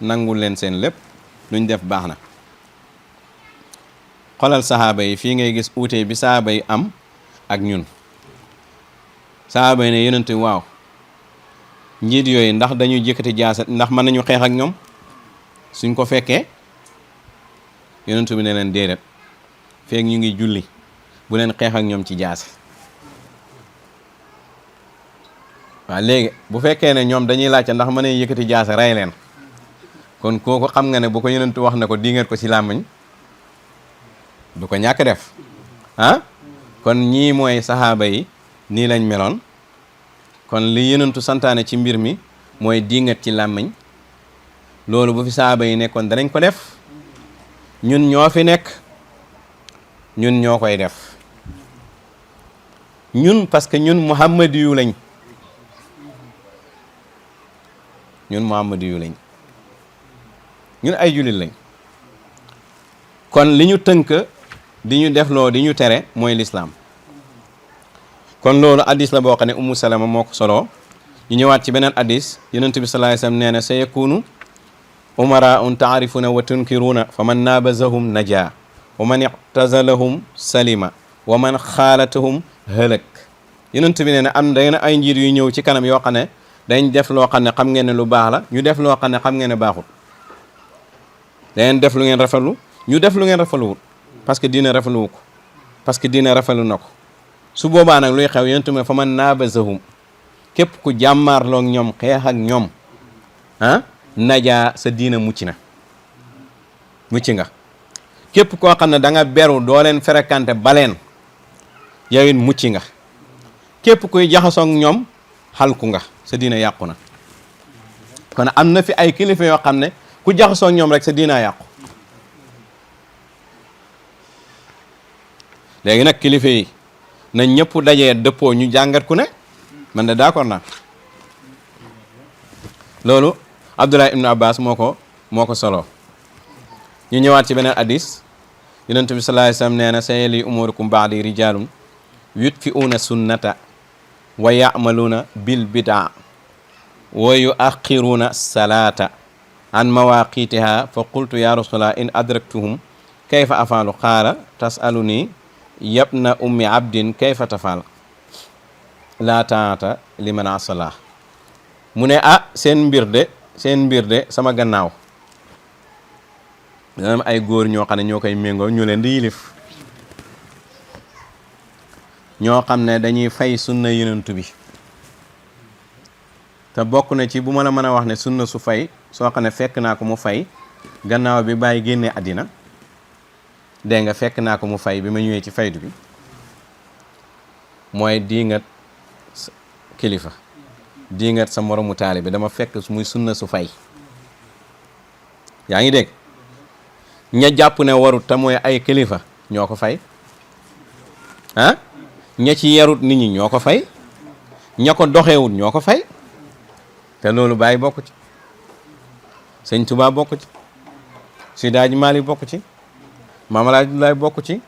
nangul leen seen lépp luñ def baax na xolal sahaaba yi fii ngay gis uute bi sahaaba yi am ak ñun sahaaba yi ne yonent bi waaw njiit yooyu ndax dañuy jëkkati jaasa ndax mën nañu xeex ak ñoom suñ ko fekkee yonent bi ne leen déedéet feek ñu ngi julli bu leen xeex ak ñoom ci jaase waaw léegi bu fekkee ne ñoom dañuy laajte ndax mën nañu yëkkati jaase rey leen kon kooku xam nga ne bu ko yonent wax na ko dingat ko ci làmmiñ du ko ñàkk def ah kon ñii mooy saxaaba yi nii lañ meloon kon li yonentu santaane ci mbir mi mooy dingat ci làmmiñ loolu bu fi saxaaba yi nekkoon danañ ko def ñun ñoo fi nekk ñun ñoo koy def ñun parce que ñun muhammadi yu lañ ñun ay jullit lañ kon li ñu tënk di ñu defloo di ñu tere mooy lislaam kon loolu addis la boo xam ne Ummu Salama moo ko soloo ñu ñëwaat ci beneen addis yonent bi sallallahu alayhi wasallam nee na sa yakunu umaraun taarifuna wa tunkiruna fa man naabazahum naja wa man iqtazalahum salima wa man xaalatahum hëlëk yonent bi nee na am da ay njiit yu ñëw ci kanam yoo xam ne dañ def loo xam ne xam ngeen ne lu baax la ñu def loo xam ne xam ngeen ne baaxul dangeen def lu ngeen rafetlu ñu def lu ngeen rafetluwul parce que diina rafetluwu ko parce que diina rafetlu na ko su boobaa nag luy xew yonent bi fa man naabazahum képp ku jàmmaarloog ñoom xeex ak ñoom ah najaa sa diina mucc nga képp koo xam ne da nga beru doo leen fréquenté baleen yow it mucc nga képp kuy jaxasoog ñoom xalku nga sa diina yàqu na kon am na fi ay kilifa yoo xam ne ku jaxasoog ñoom rek sa diina yàqu léegi nag kilifa yi na ñëpp dajee dëppoo ñu jàngat ku ne man de d'accord naa loolu Abdullah ibn Abbas moo ko solo ñu ñëwaat ci beneen hadis yonent bi sallallahu alayhi wasallam nee na sayali umurukum ba'di rijalun yutfi'una sunnata wa ya'maluna bil bid'a wa yu'akhiruna salata an mawaqitiha fa qultu ya rasulallah in adraktuhum kayfa afalu qala tas'aluni yabna ummi abdin kayfa tafal la taata liman asala mu ne seen mbir de sama gannaaw dana ay góor ñoo xam ne ñoo koy méngoo ñu leen di yilif ñoo xam ne dañuy fay sunna yonent bi te bokk na ci bu ma la mën a wax ne sunna su fay soo xam ne fekk naa ko mu fay gannaaw bi bàyyi génnee àddina dégg nga fekk naa ko mu fay bi ma ñëwee ci faydu bi mooy diingat kilifa diingat sa moromu taali bi dama fekk muy sunna su fay yaa ngi dégg ña jàpp ne warut te mooy ay kilifa ñoo ko fay ah ña ci yarut nit ñi ñoo ko fay ña ko doxewut ñoo ko fay te loolu bàyyi bokk ci sëñ Tuubaa bokk ci Seydi Hadji Malick bokk ci Maam El Hadji Abdoulaye bokk ci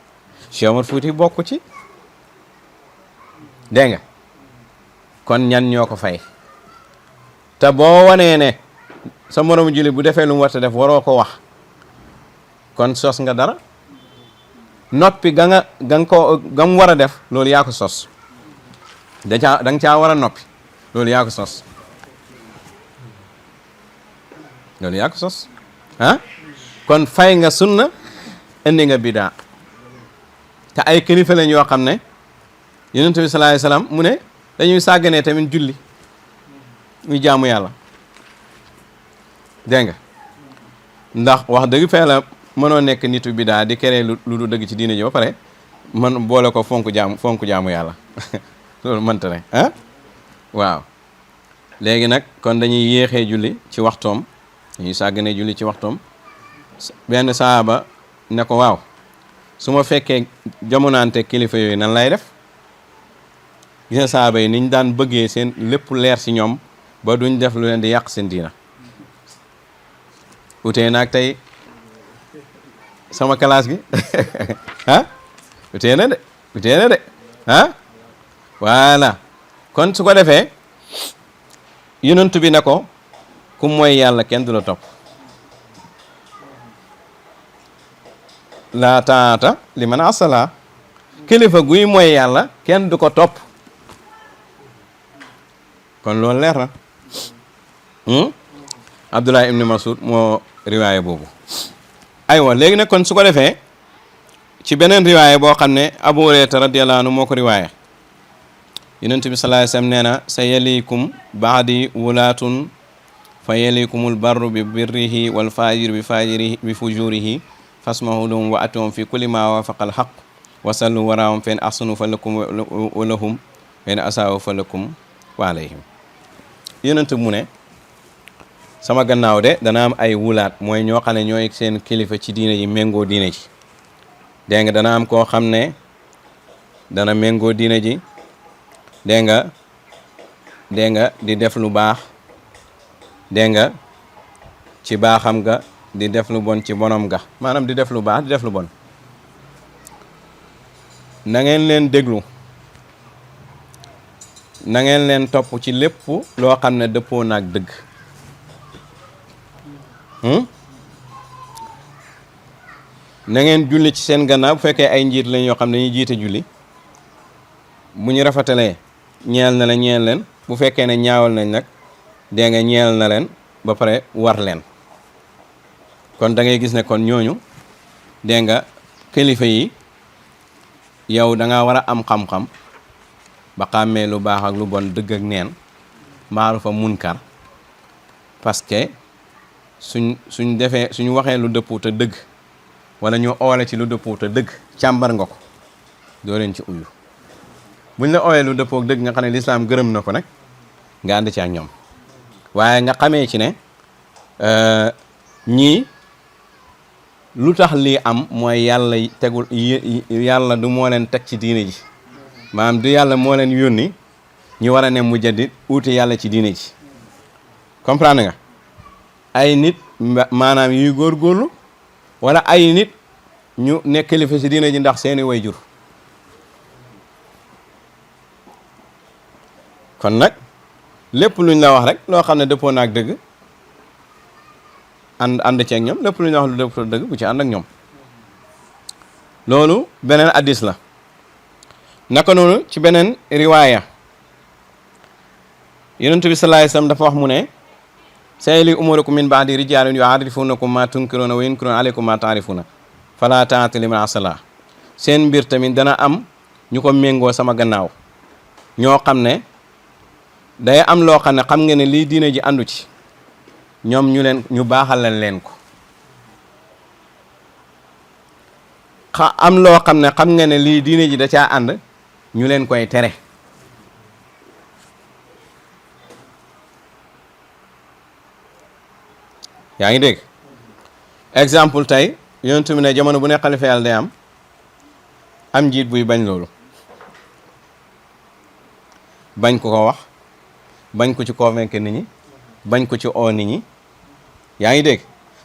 Cheikh Omar Fouti bokk ci dégg nga kon ñan ñoo ko fay te boo wanee ne sa moromu julli bu defee lu mu war a def waroo ko wax kon sos nga dara noppi ga mu war a def loolu yaa ko sos da nga caa war a noppi loolu yaa ko sos loolu yaa ko sos ah kon fay nga sunna indi nga bidaa te ay kilifa lañ yoo xam ne yonent bi sallallahu alayhi wasallam mu ne dañuy sàgganee tamit julli muy jaamu yàlla dégg nga ndax wax dëgg fee la mënoo nekk nitu bidaa di keree lu du dëgg ci diine ji ba pare man boole ko fonk jaamu yàlla loolu mënta ne ah waaw léegi nag kon dañuy yéexee julli ci waxtoom dañuy sàgganee julli ci waxtoom benn saaba ne ko waaw su ma fekkee jamonaante kilifa yooyu nan lay def gis nga saaba yi niñ daan bëggee seen lépp leer ci ñoom ba duñ def lu leen di yàq seen diina utee naag tey sama classe gi ah utee na de ah voilà kon su ko defee yonent bi ne ko ku mooy yàlla kenn du la topp laa taata li man asala kilifa guy mooy yàlla kenn du ko topp kon loolu leer na Abdullah ibn Mas'ud moo riwaayé boobu aywa léegi nag kon su ko defee ci beneen riwaayé boo xam ne Abu Hurayra radiyallahu anhu moo ko riwaayé yonent bi sallallahu alayhi wasallam nee na sa yalikum baadi wulaatun fa yalikumul barru bi birrihi wal fajiru bi fajirihi bi fujurihi fasmahu lahum wa atuhum fi kulli ma wafaqa al haqq wa sallu waraahum fa in ahsanu fa lakum wa lahum wa in asaaw fa lakum wa alayhim yonent mu ne sama gannaaw de dana am ay wulaat mooy ñoo xam ne ñooy seen kilifa ci diine ji méngoo diine ji dégg nga dana am koo xam ne dana méngoo diine ji dégg nga di def lu baax dégg nga ci baaxam ga di def lu bon ci bonom ga maanaam di def lu baax di def lu bon na ngeen leen déglu na ngeen leen topp ci lépp loo xam ne dëppoo naag dëgg na ngeen julli ci seen gannaaw bu fekkee ay njiit lañ yoo xam ne dañuy jiite julli bu ñu rafetalee ñeel na la ñeel leen bu fekkee ne ñaawal nañ nag dégg nga ñeel na leen ba pare war leen kon da ngay gis ne kon ñooñu dégg nga kilifa yi yow da nga war a am xam-xam ba xàmmee lu baax ak lu bon dëgg ak neen maarufa munkar parce que suñ waxee lu dëppoo te dëgg wala ñu oole ci lu dëppoo te dëgg càmbar nga ko doo leen ci uyu buñ la oolee lu dëppoo ak dëgg nga xam ne lislaam gërëm na ko nag nga ànd ci ak ñoom waaye nga xamee ci ne ñii lu tax lii am mooy yàlla tegul yàlla du moo leen teg ci diine ji maanaam du yàlla moo leen yónni ñu war a ne mujaddid uute yàlla ci diine ji comprendre nga ay nit maanaam yuy góorgóorlu wala ay nit ñu nekk kilifa ci diine ji ndax seeni way jur kon nag lépp luñ la wax rek loo xam ne dëppoo naag dëgg ànd ci ak ñoom lépp luñ la wax lu dëppoo dëgg bu ci ànd ak ñoom loolu beneen addis la naka noonu ci beneen riwaaya yonent bi sallallahu alayhi wasallam dafa wax mu ne sayli umurakum min ba'di rijaalun yu'arrifunakum ma tunkiruuna wa yunkiruna alaykum ma ta'rifuna fala ta'ata liman asala seen mbir tamit dana am ñu ko méngoo sama gannaaw ñoo xam ne day am loo xam ne xam nga ne lii diine ji àndu ci ñoom ñu baaxalal leen ko am loo xam ne xam nga ne lii diine ji da caa ànd ñu leen koy tere yaa ngi dégg exemple tey yonent bi ne jamono bu ne xalifa yàlla day am am njiit buy bañ loolu, bañ ko ko wax, bañ ko ci convaincre nit ñi, bañ ko ci oo nit ñi. yaa ngi dégg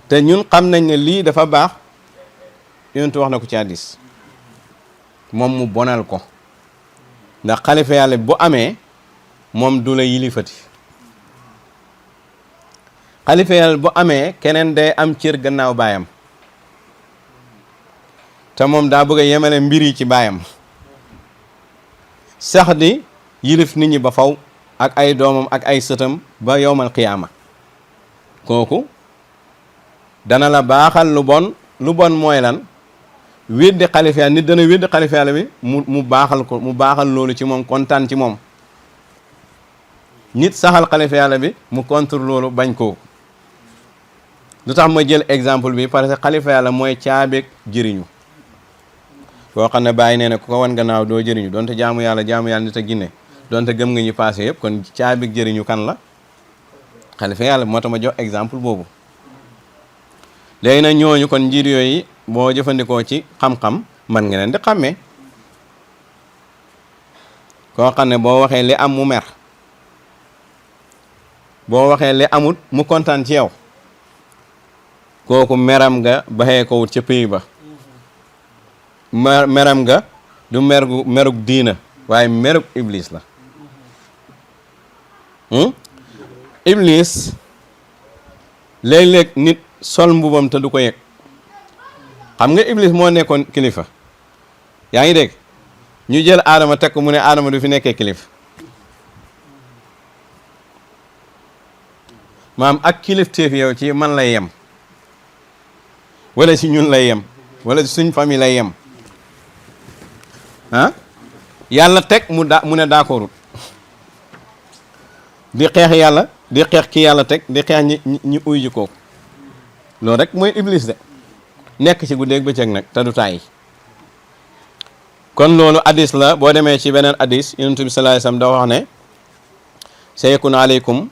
te ñun xam nañ ne lii dafa baax. yonentu wax na ko ci hadiis moom mu bonal ko, ndax xalifa yàlla bu amee moom du la yilifati. xalifa yàlla bu amee keneen day am cër gannaaw baayam, te moom daa bëgg a yemale mbir yi ci baayam, sax di yilif nit ñi ba faw ak ay doomam ak ay sëtam ba yowmal qiyaama. kooku dana la baaxal lu bon. lu bon mooy lan? weddi xalifa yàlla. nit dana weddi xalifa yàlla bi mu baaxal ko, mu baaxal loolu ci moom, kontaan ci moom. nit saxal xalifa yàlla bi mu contre loolu bañ koo. lu tax ma jël exemple bi parce que xalifa yàlla mooy caabeeg jëriñu. koo xam ne bàyyi nee na ku ko wan gannaaw doo jëriñu, donte jaamu yàlla nit a ginne, donte gëm nga ñu passé yëpp, kon caabeeg jëriñu kan la? xalifa yàlla moo tax ma jox exemple boobu. léegi nag ñooñu kon njiit yooyu boo jëfandikoo ci xam-xam man nga leen di xàmmee. koo xam ne boo waxee li am mu mer, boo waxee li amut mu kontaan ci yow, kooku meram nga baxee ko wut ca pays ba. meram nga du merug diina waaye merug iblis la. iblis léeg-léeg nit sol mbubam te du ko yëg. xam nga iblis moo nekkoon kilifa, yaa ngi dégg, ñu jël aadama teg ko mu ne aadama du fi nekkee kilifa. maam ak kilifteef yow ci man lay yem, wala ci ñun lay yem, wala ci suñ famille lay yem. yàlla teg mu ne d'accordul di xeex yàlla, di xeex ki yàlla teg, di xeex ñi uy ji kooku. loolu rek mooy iblis de, nekk ci guddeeg bëccëg nag te du tàyyi. kon loolu hadis la. boo demee ci beneen hadis yonent bi sallallahu alayhi wasallam da wax ne sayakun aleykum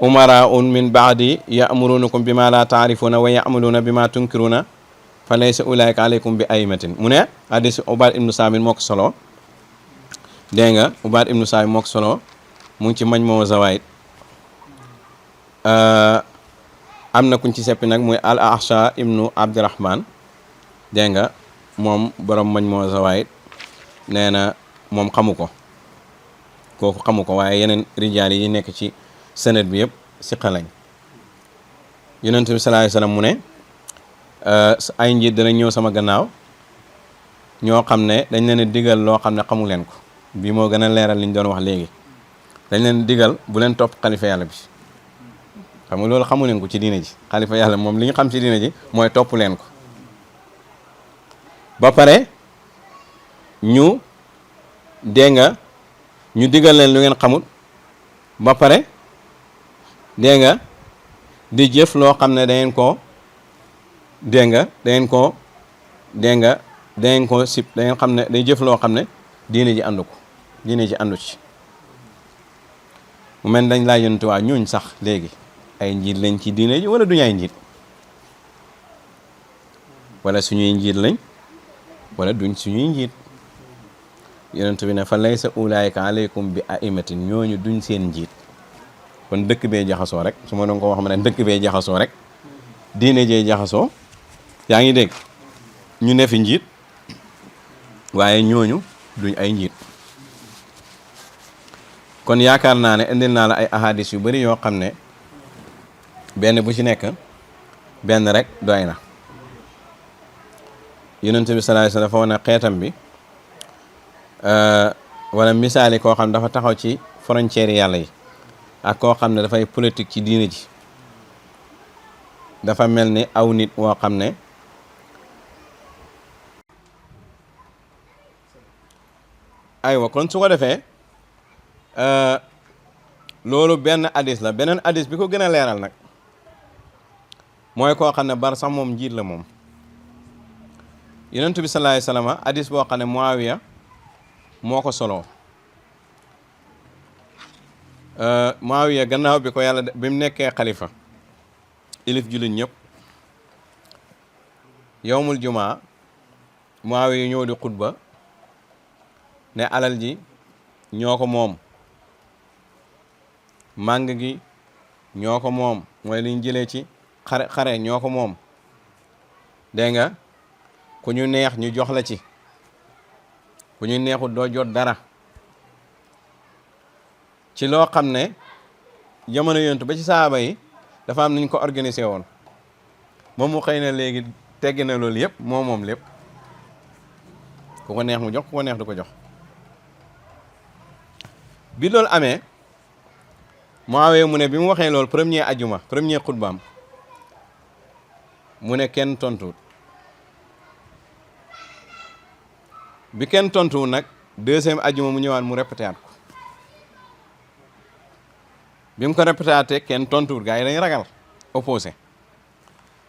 umaraun min baadi ya'murunakum bima la ta'rifuna wa ya'maluna bima tunkiruna fa laysa ulaika aleykum bi aymatin. mu ne hadis Ubaad ibnu Saamit moo ko solo, dégg nga, Ubaad ibnu Saamit moo ko solo, mu ngi ci Majmuu Zawaa'id. am na kuñ ci seppi nag muy al ahsa ibnu abdirahman, dégg nga, moom borom Majmuu Zawaa'id nee na moom xamu ko, kooku xamu ko, waaye yeneen rijaal yi nekk ci sanad bi yëpp siqa lañ. yonent bi sallallahu alayhi wasallam mu ne ay njiit dana ñëw sama gannaaw ñoo xam ne dañ leen digal loo xam ne xamu leen ko. bii moo gën a leeral liñ doon wax léegi. dañ leen digal bu leen topp xalifa yàlla bi. xam nga loolu xamu leen ko ci diine ji. xalifa yàlla moom li ñu xam ci diine ji mooy topp leen ko. ba pare ñu dégg nga ñu digal leen lu ngeen xamut, ba pare dégg nga di jëf loo xam ne dangeen koo dégg nga dangeen koo dégg nga dangeen koo sib, da ngeen xam ne day jëf loo xam ne diine ji àndu ko, diine ji àndu ci. mu mel dañ laa yontu waa ñooñ sax léegi ay njiit lañ ci diine ji wala duñu ay njiit, wala suñuy njiit lañ wala duñ suñuy njiit. yonent bi ne fa laysa ulaayika aleykum bi aimatin, ñooñu duñ seen njiit. kon dëkk bee jaxasoo rek, su ma doon ko wax ma ne dëkk bee jaxasoo rek, diine jee jaxasoo, yaa ngi dégg, ñu ne fi njiit waaye ñooñu duñ ay njiit. kon yaakaar naa ne indil naa la ay ahadis yu bari yoo xam ne benn bu ci nekk benn rek doy na. yonent bi sallallahu alayhi wasallam dafa wane xeetam bi wala misaali koo xam dafa taxaw ci frontière yàlla yi ak koo xam ne dafay politique ci diine ji. dafa mel ni aw nit woo xam ne aywa kon su ko defee loolu benn hadis la. beneen hadis bi ko gën a leeral nag mooy koo xam ne bar sax moom njiit la moom. yonent bi sallallahu alayhi wasallam hadis boo xam ne Muawiya moo ko soloo. Muawiya gannaaw bi ko yàlla bi mu nekkee xalifa ilif jullit ñëpp yowmul jumaa Muawiya ñëw di xutba ne alal ji ñoo ko moom, màng gi ñoo ko moom, mooy liñ jëlee ci xare ñoo ko moom, dégg nga, ku ñu neex ñu jox la ci, ku ñu neexut doo jot dara. ci loo xam ne jamono yonent ba ci saaba yi dafa am nañ ko organisé woon, moom mu xëy na léegi teggi na loolu yëpp moom lépp, ku ko neex mu jox, ku ko neex du ko jox. bi loolu amee Muawiya mu ne bi mu waxee loolu premier xutbaam mu ne kenn tontuwut. bi kenn tontuwut nag deuxième ajjuma mu ñëwaat mu répété at ko. bi mu ko répété kenn tontuwut, gars yi dañu ragal opposé.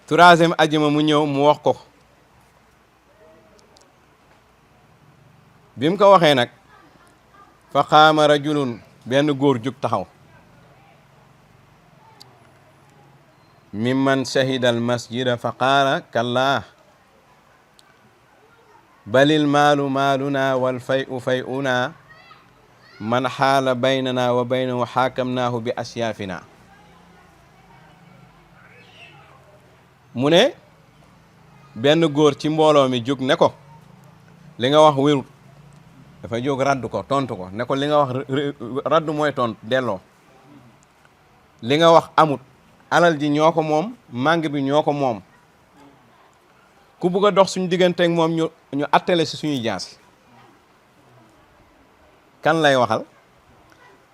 troisième ajjuma mu ñëw mu wax ko. bi mu ko waxee nag fa qaama rajulun, benn góor jug taxaw, mimman shahida al masjida fa qaala kallaa balil maalu maaluna wal fayu fayuna man xaala baynana wa baynahu xaakamnaahu bi asyaafina. mu ne benn góor ci mbooloo mi jóg ne ko li nga wax wérut, dafa jóg raddu ko tontu ko ne ko li nga wax raddu mooy tontu delloo, li nga wax amut, alal ji ñoo ko moom, màng bi ñoo ko moom, ku bugg a dox suñu digganteeg moom ñu attale si suñuy jaasi. kan lay waxal?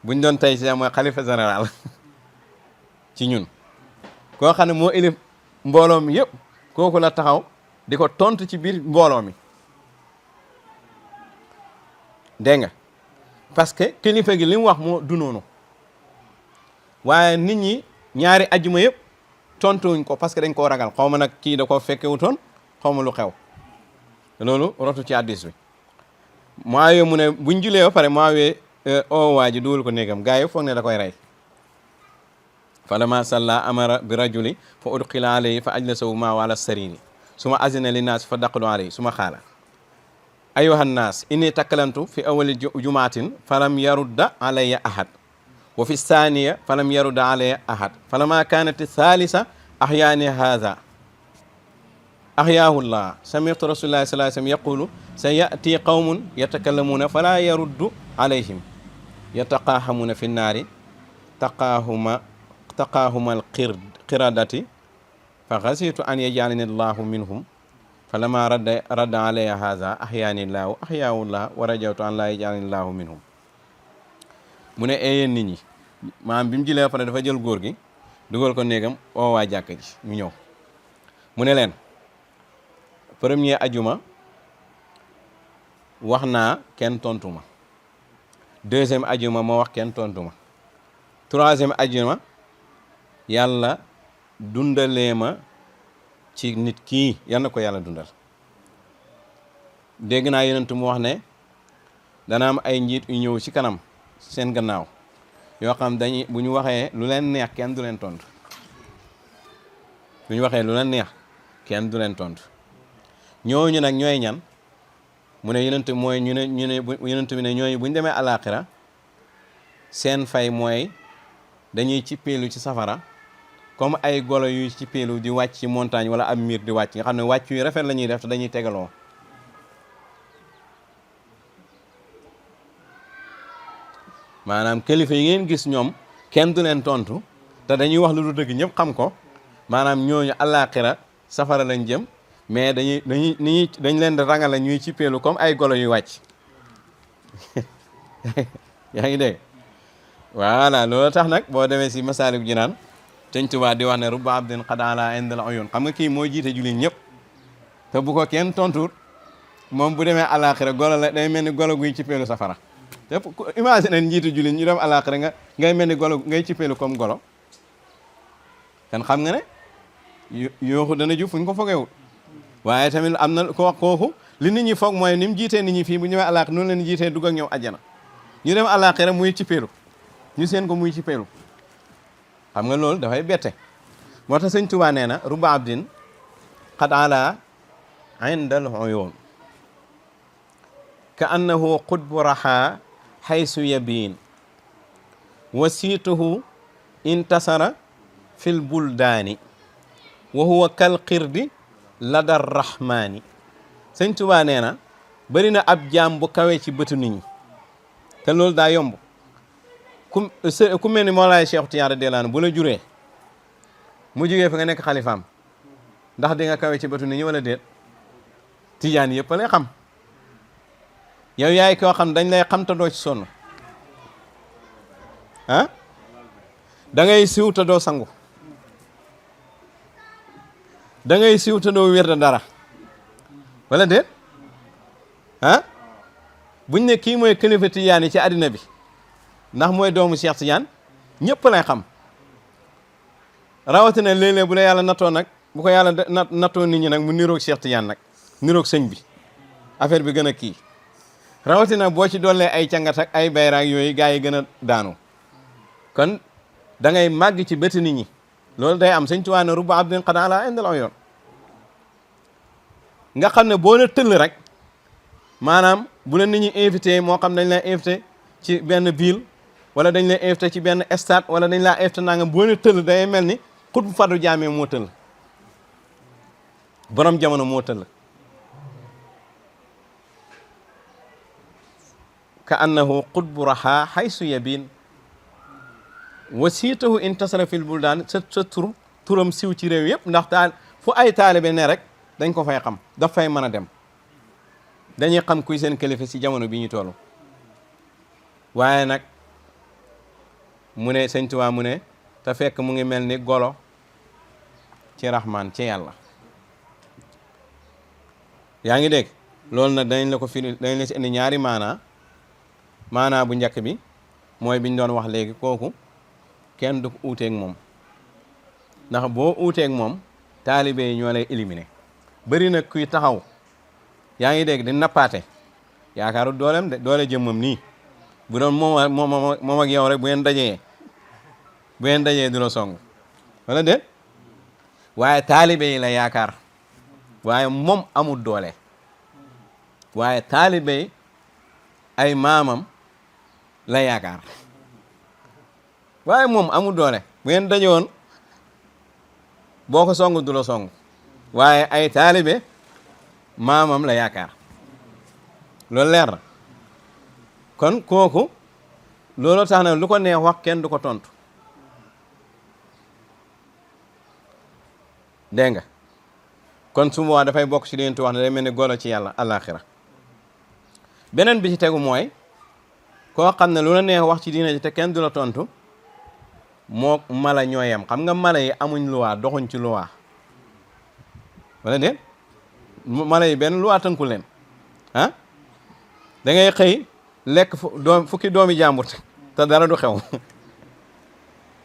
buñ doon tey si mooy xalifa général ci ñun, koo xam ne moo élif mbooloo mi yëpp, kooku la taxaw di ko tontu ci biir mbooloo mi, dégg nga, parce que kilifa gi li mu wax moo du noonu. waaye nit ñi ñaari ajjuma yëpp tontuwuñ ko parce que dañ koo ragal, xaw ma nag kii da koo fekkewutoon, xaw ma lu xew, loolu rotu ci hadiis bi. Muawiya mu ne buñ julee ba pare Muawiya oo waa ji dugal ko néegam, gars yi foog ne da koy rey. falamma salla amara bi rajuli fa udxila alayhi fa ajlasahu ma ala sariri suma azina li naas fa daqalu alayhi suma xaala ayuha nnaas inni takkalantu fi awali jumaatin falam yarudda alayya ahad wa fi thaniya falam yarudda alayya ahad falamma kanat thalitha ahyaani hadha ahyaahu llah sami'tu rasulullahi sallallahu alayhi wasallam yaqulu sayati qawmun yatakallamuna fala yaruddu alayhim yataqahamuna fi nnaari taqaahuma alqiradati fa xasitu an yajalani llahu minhum falamma radda alayya hadha ahyaani llahu ahyaahu llah wa rajawtu an la yajalani llahu minhum. mu ne yéen nit ñi, maanaam bi mu jëlee ba pare dafa jël góor gi dugal ko néegam oo waa jàkka ji ñu ñëw. mu ne leen premier ajuma wax naa kenn tontu ma, deuxième ajuma ma wax kenn tontu ma, troisième ajuma yàlla dundalee ma ci nit kii, yal na ko yàlla dundal. dégg naa yonent mu wax ne dana am ay njiit yu ñëw ci kanam seen gannaaw yoo xam dañuy bu ñu waxee lu leen neex kenn du leen tontu, bu ñu waxee lu leen neex kenn du leen tontu. ñooñu nag ñooy ñan? mu ne yonent mooy ñu ne yonent bi ne ñooñu bu ñu demee alaaxira seen fay mooy dañuy cippeelu ci safara comme ay golo yu cippeelu di wàcc ci montagne wala ab miir di wàcc, nga xam ne wàcc yu rafet la ñuy def te dañuy tegaloo. maanaam kilifa yi ngeen gis ñoom kenn du leen tontu te dañuy wax lu du dëgg ñëpp xam ko, maanaam ñooñu alaaxira safara lañ jëm, mais dañ leen di rangale ñuy cippeelu comme ay golo yu wàcc yaa ngi dégg. voilà loolu tax nag boo demee si Masaalikul Jinaan Sëñ Tuubaa di wax ne rubba abdin qad ala indal uyun, xam nga kii moo jiite jullit ñëpp te bu ko kenn tontuut moom bu demee alaaxira golo la, day mel ni golo guy cippeelu safara. te imagine njiitu jullit ñu dem alaaxira ngay mel ni golo ngay cippeelu comme golo, kan xam nga ne yooxu dana jub fu ñu ko fogeewul. waaye tamit am na kooku li nit ñi foog mooy ni mu jiitee nit ñi fii bu ñëwee alaaxira noonu leen jiitee dugg ak ñoom àjjana. ñu dem alaaxira muy cippeelu, ñu seen ko muy cippeelu, xam nga loolu dafay bette. moo tax Sëñ Tuubaa nee na rubba abdin qad ala indal uyun, ka annahu qutbu raha haysu yabin wasiituhu intasara fil buldaani wa huwa kal qirdi ladar rahmaani. Sëñ Tuubaa nee na bëri na ab jaam bu kawee ci bëtu nit ñi te loolu daa yomb. ku mel ni Mawlaay Cheikh Tijaan radiyallaahu anhu bu la juree mu jugee fi nga nekk xalifaam ndax di nga kawe ci bëtu nit ñi wala déet? Tijaan yëpp lay xam. yow yaay koo xam dañ lay xam te doo ci sonn ah da ngay siw te doo sangu, da ngay siw te doo wér dara wala déet ah buñ ne kii mooy kilifa Tijaan yi ci àddina bi ndax mooy doomu Cheikh Tijaan ñëpp lay xam. rawatina léeg-léeg bu la yàlla nattoo nag bu ko yàlla nattoo nit ñi nag mu niroog Cheikh Tijaan nag niroog sëñ bi affaire bi gën a kii rawatina boo ci dollee ay cangat ak ay bayraag yooyu gaa yi gën a daanu kon da ngay màgg ci bëti nit ñi loolu day am. Sëñ Tuubaa ne rubba abdin qad ala indal uyun nga xam ne boo na tëll rek maanaam bu la nit ñi invité moo xam dañ lay invité ci benn ville wala dañ lay invité ci benn stade wala dañ laa invité nangam boo na tëll day mel ni xut bu fadu jaamee moo tëll borom jamono moo tëll. ka annahu qutbu raha haysu yabin wasiitahu intasara fil buldaan sa turam siw ci réew yëpp ndax fu ay taalibe ne rek dañ ko fay xam daf fay mën a dem dañuy xam kuy seen kilifa ci jamono bi ñu toll. waaye nag mu ne Sëñ Tuubaa mu ne te fekk mu ngi mel ni golo ci Rahmaan ci yàlla. yaa ngi dégg loolu nag dañ la ko firi dañ la ci indi ñaari maanaa bu njëkk bi mooy biñ doon wax léegi kooku kenn du ko uuteeg moom ndax boo uuteeg moom taalibe yi ñoo lay éliminer. bëri na kuy taxaw yaa ngi dégg di nappaate yaakaaru dooleem de doole jëmmam nii bu doon moom ak yow rek bu ngeen dajee du la song wala déet waaye taalibe yi la yaakaar waaye moom amul doole waaye taalibe yi ay maamam la yaakaar waaye moom amul doole bu ngeen daje woon boo ko song du la song waaye ay taalibe maamam la yaakaar loolu leer na kon kooku loolu tax na lu ko neex wax kenn du ko tontu dégg nga kon su boobaa dafay bokk ci leen tu wax ne day mel ni golo ci yàlla àllaaxira. beneen bi ci tegu mooy koo xam ne lu la neex wax ci diina ji te kenn du la tontu moo mala ñooyam. xam nga mala yi amuñ luwaa doxuñ ci luwaa wala déet mala yi benn luwaa tënku leen ah da ngay xëy lekk fukki doomi jàmbur te dara du xew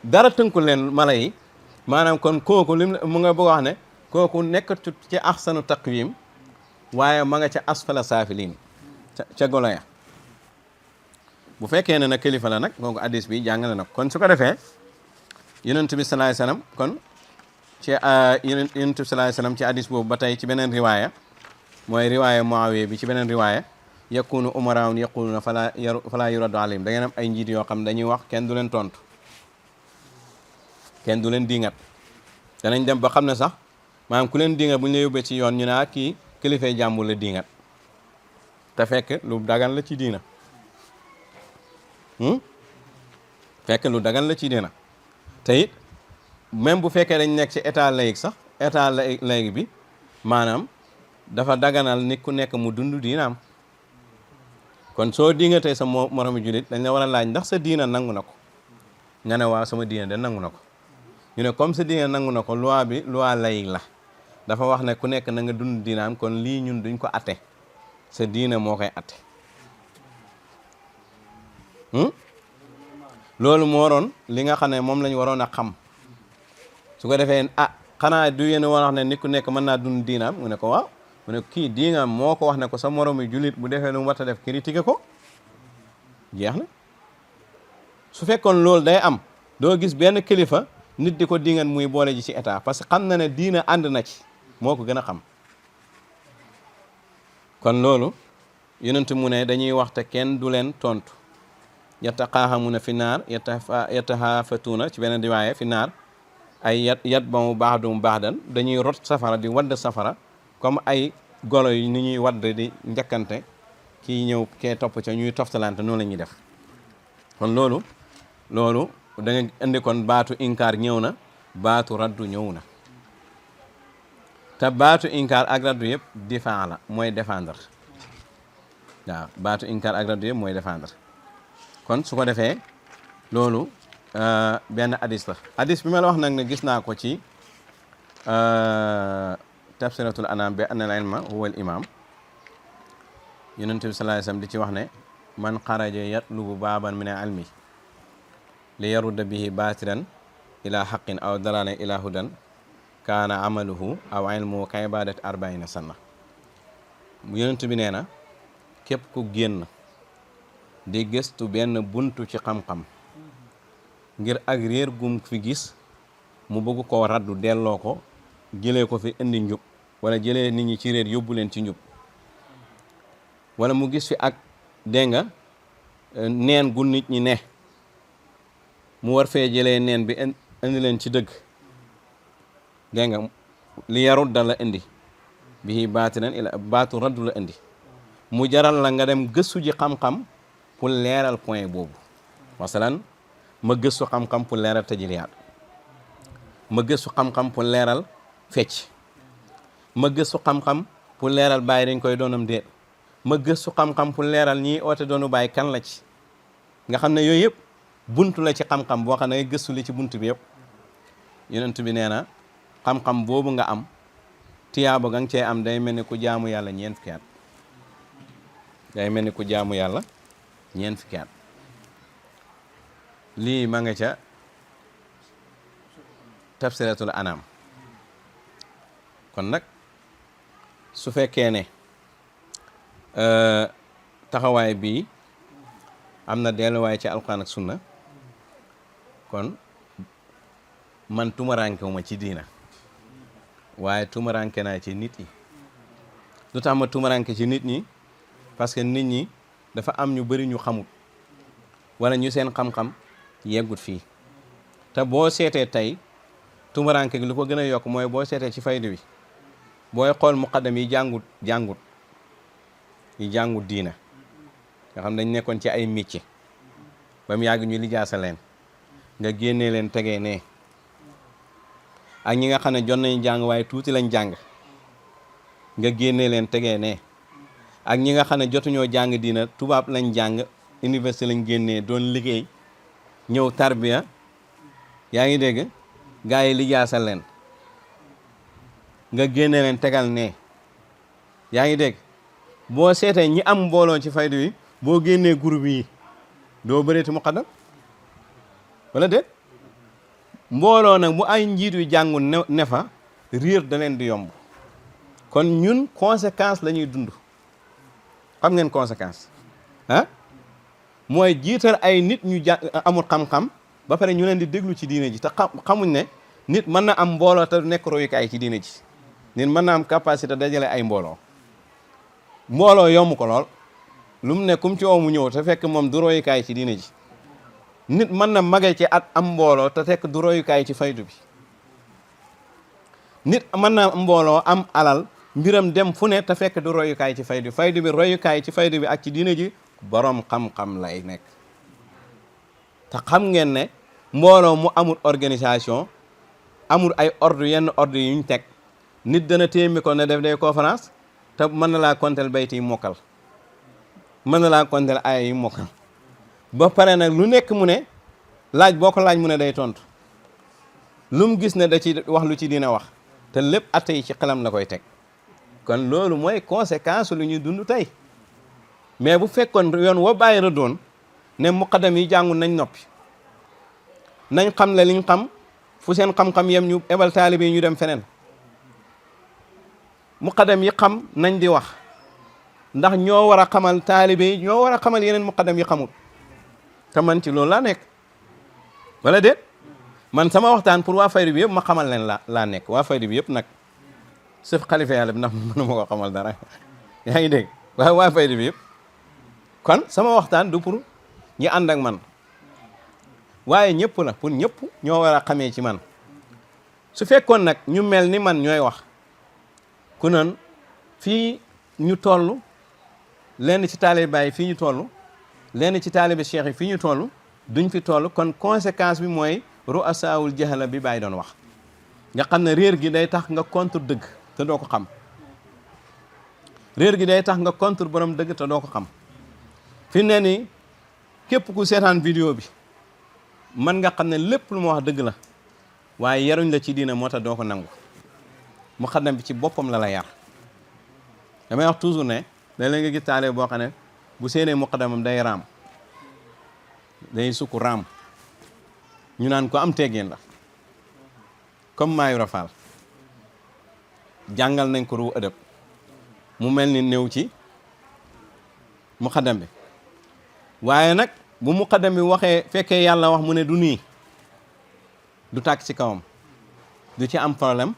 dara tënku leen mala yi maanaam kon kooku mu nga bëgg wax ne kooku nekkatut ci ahsanu taqwim waaye ma nga ca asfala saafiliin ca golo ya. bu fekkee ne nag kilifa la nag kooku addis bi jàngale na kon su ko defee yonent bi salaay salaam kon ci yonent bi salaay salaam ci addis boobu ba tey ci beneen riwaaya mooy riwaaya Muawiya bi ci beneen riwaaya yakunu umaraun yaquluna fala yuraddu alayhim da ngeen am ay njiit yoo xam dañuy wax kenn du leen tontu kenn du leen dingat danañ dem ba xam ne sax maanaam ku leen dingat bu ñu la yóbbee ci yoon ñu ne kii kilifay jàmbur la dingat te fekk lu dagan la ci diina fekk lu dagan la ci diina te it même bu fekkee dañ nekk ci état laïque sax état laïque bi maanaam dafa daganal nit ku nekk mu dund diinaam. kon soo dingatee sa moromu julit dañ la war a laaj ndax sa diina nangu na ko nga ne waaw sama diina de nangu na ko ñu ne comme sa diina nangu na ko loi bi loi laïque la dafa wax ne ku nekk na nga dund diinaam kon lii ñun duñ ko atte sa diina moo koy atte loolu moo waroon li nga xam ne moom lañ waroon a xam su ko defee xanaa du yéen war a wax ne nit ku nekk mën naa dund diinaam mu ne ko waaw mu ne kii diinaam moo ko wax ne ko sa moromu julit bu defee lu mu war a def critiquer ko jeex na. su fekkoon loolu day am doo gis benn kilifa nit di ko dingan muy boole ji ci état parce que xam na ne diina ànd na ci moo ko gën a xam kon loolu yonent mu ne dañuy waxte kenn du leen tontu yataqaahamuna fi naar yatahaafatuuna ci beneen riwaaya fi naar ay yat ba mu baaxdum baaxdan dañuy rot safara di wadd safara comme ay golo yi ni ñuy wadd di njëkkante kii ñëw kee topp ca ñuy toftalante noonu la ñuy def kon loolu da nga indi kon baatu inkaar ñëw na baatu raddu ñëw na te baatu inkaar ak raddu yëpp difaa la mooy défendre waaw baatu inkaar ak raddu yëpp mooy défendre kon su ko defee loolu benn hadis la hadis bi ma la wax nag ne gis naa ko ci tafsiratul anam bi anna al ilma huwa al imam yonent bi sallallahu alayhi wasallam di ci wax ne man xaraja yatlubu baaban min al ilmi li yarudda bihi baatilan ila xaqin aw dalalan ila hudan kaana amaluhu aw ilmuhu ka ibadati arbaina sanna yonent bi nee na képp ku génn di gëstu benn buntu ci xam-xam ngir ak réer gum fi gis mu bëgg koo raddu delloo ko jëlee ko fi indi njub wala jëlee nit ñi ci réer yóbbu leen ci njub wala mu gis fi ak dégg nga neen gu nit ñi ne mu war fee jëlee neen bi indi leen ci dëgg dégg nga li yarut da la indi bii baatinan ila baatu raddu la indi mu jaral la nga dem gëstu ji xam-xam pour leeral point boobu masalan ma gëstu xam-xam pour leeral tajiliyaat ma gëstu xam-xam pour leeral fecc ma gëstu xam-xam pour leeral bàyyi dañ koy doonam déet ma gëstu xam-xam pour leeral ñii oote doonu bàyyi kan la ci nga xam ne yooyu yëpp buntu la ci xam-xam boo xam ne gëstu li ci buntu bi yëpp yonent bi nee na xam-xam boobu nga am tiyaaba nga cee am day mel ni ku jaamu yàlla ñeent fukki at day mel ni ku jaamu yàlla ñeent fukki at lii ma nga ca tafsiratul anam kon nag su fekkee ne taxawaay bii am na delluwaay ci alquran ak sunna kon man tumaraankewu ma ci diina waaye tumaraanke naa ci nit ñi lu tax ma tumaraanke ci nit ñi parce que nit ñi dafa am ñu bari ñu xamut wala ñu seen xam-xam yeggut fii te boo seetee tey tumaraanke gi lu ko gën a yokk mooy boo seetee ci faydu bi booy xool muqaddam yi jàngut diina nga xam dañ nekkoon ci ay métier ba mu yàgg ñu lijaasa leen nga génnee leen tegee ne ak ñi nga xam ne jot nañu jàng waaye tuuti lañ jàng nga génnee leen tegee ne ak ñi nga xam ne jotuñoo jàng diina tubaab lañ jàng université lañ génnee doon liggéey ñëw tarbiya yaa ngi dégg gaa yi lijaasal leen nga génnee leen tegal ne yaa ngi dégg boo seetee ñi am mbooloo ci faydu yi boo génnee groupe yi doo bëreeti muqaddam wala déet mbooloo nag bu ay njiit yu jàngu ne fa riir da leen di yomb kon ñun conséquence la ñuy dund xam ngeen conséquence ah mooy jiital ay nit ñu amul xam-xam ba pare ñu leen di déglu ci diine ji te xamuñ ne nit mën na am mbooloo te nekk royukaay ci diine ji nit mën na am capacité dajale ay mbooloo yomb ko lool lu mu ne kum ci woo mu ñëw te fekk moom du royukaay ci diine ji nit mën na mage ci at am mbooloo te fekk du royukaay ci faydu bi nit mën na mbooloo am alal mbiram dem fu ne te fekk du royukaay ci faydu bi royukaay ci faydu bi ak ci diine ji borom xam-xam lay nekk te xam ngeen ne mbooloo mu amul organisation amul ay ordre yenn ordre yuñ teg nit dana téemi ko ne def day conférence te mën na laa kontel bayti yi mokkal mën na laa kontel aaya yi mokkal ba pare nag lu nekk mu ne laaj boo ko laaj mu ne day tontu lu mu gis ne da ci wax lu ci dina wax te lépp atte yi ci xelam la koy teg kon loolu mooy conséquence lu ñuy dund tey mais bu fekkoon yoon wa bàyyi rëddoon ne muqaddam yi jàngu nañ noppi nañ xam le liñ xam fu seen xam-xam yem ñu ebal taalibe yi ñu dem feneen muqaddam yi xam nañ di wax ndax ñoo war a xamal taalibe yi ñoo war a xamal yeneen muqaddam yi xamul te man ci loolu laa nekk wala déet man sama waxtaan pour waa faydu bi yëpp ma xamal leen laa nekk waa faydu bi yëpp nag sëf xalifa yàlla bi ndax mënu ma ko xamal dara yaa ngi dégg waa faydu bi yëpp kon sama waxtaan du pour ñi ànd ak man waaye ñëpp la pour ñëpp ñoo war a xamee ci man su fekkoon nag ñu mel ni man ñooy wax ku noon fii ñu toll lenn ci taalibe Baay fii ñu toll lenn ci taalibe Cheikh yi fii ñu toll duñ fi toll kon conséquence bi mooy ru'asaawul jahala bi Baay doon wax nga xam ne réer gi day tax nga contre dëgg te doo ko xam réer gi day tax nga contre borom dëgg te doo ko xam fi ne ni képp ku seetaan vidéo bi mën nga xam ne lépp lu ma wax dëgg la waaye yaruñ la ci diina moo tax doo ko nangu muqaddam bi ci boppam la yar damay wax toujours ne léeg-léeg nga gis taale boo xam ne bu seenee muqaddamam day raam day sukk raam ñu naan ko am teggeen la comme Mayoro Fall jàngal nañ ko ru ëdëb mu mel ni néew ci muqaddam bi waaye nag bu muqaddam bi waxee fekkee yàlla wax mu ne du nii du tàkk ci kawam du ci am problème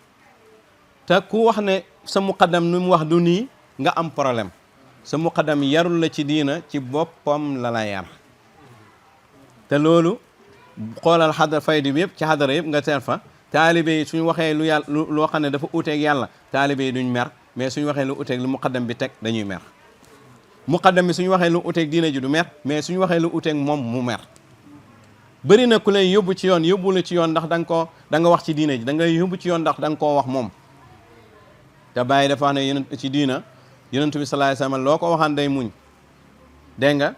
te ku wax ne sa muqaddam nu mu wax du nii nga am problème sa muqaddam yarul la ci diina ci boppam la yar te loolu xoolal xadar faydi bi yëpp ci xadara yëpp nga teel fa taalibe yi suñu waxee lu yàlla loo xam ne dafa uteeg yàlla taalibe yi duñ mer mais suñu waxee lu uteeg lu muqaddam bi teg dañuy mer muqaddam bi suñu waxee lu uteeg diina ji du mer mais suñu waxee lu uteeg moom mu mer bëri na ku lay yóbbu ci yoon yóbbu la ci yoon ndax da nga wax ci diina ji da nga yóbbu ci yoon ndax da nga koo wax moom te Baay dafa wax ne yonent ci diina yonent bi sallallahu alayhi wasallam loo ko waxaan day muñ dégg nga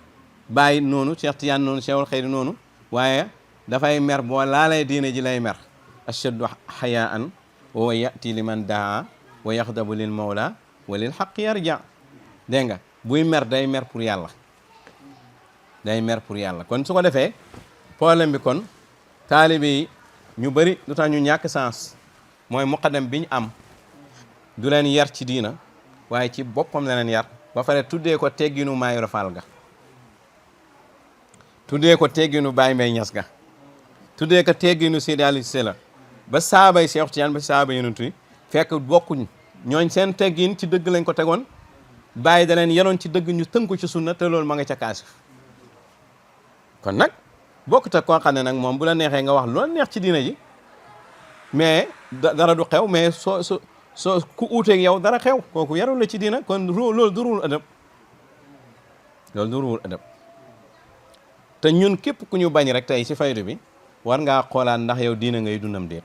Baay noonu Cheikh Tidiane noonu Cheikhul Khayri noonu waaye dafay mer boo laalee diina ji lay mer ashaddu hayaan wa yati liman daa wa yaxdabu lil mawla wa lil xaq yarja dégg nga buy mer day mer pour yàlla day mer pour yàlla kon su ko defee problème bi kon taalibe yi ñu bëri lu tax ñu ñàkk sens mooy muqaddam bi ñu am du leen yar ci diina waaye ci boppam la leen yar ba pare tuddee ko tegginu Mayoro Fall ga tuddee ko tegginu Baye Mbaye Niass ga tuddee ko tegginu Seydi Aliou Cissé la ba saabay Cheikh Tidiane ba saaba yonent yi fekk bokkuñ ñooñ seen teggin ci dëgg lañ ko tegoon Baye da leen yaroon ci dëgg ñu tënku ci sunna te loolu ma nga ca kaasif kon nag bokkut ak koo xam ne nag moom bu la neexee nga wax loolu neex ci diina ji mais dara du xew mais soo ku uuteeg yow dara xew kooku yarul la ci diina kon loolu du ruul adab loolu du ruul adab te ñun képp ku ñu bañ rek tey ci faydu bi war ngaa xoolaat ndax yow diina ngay dundam déet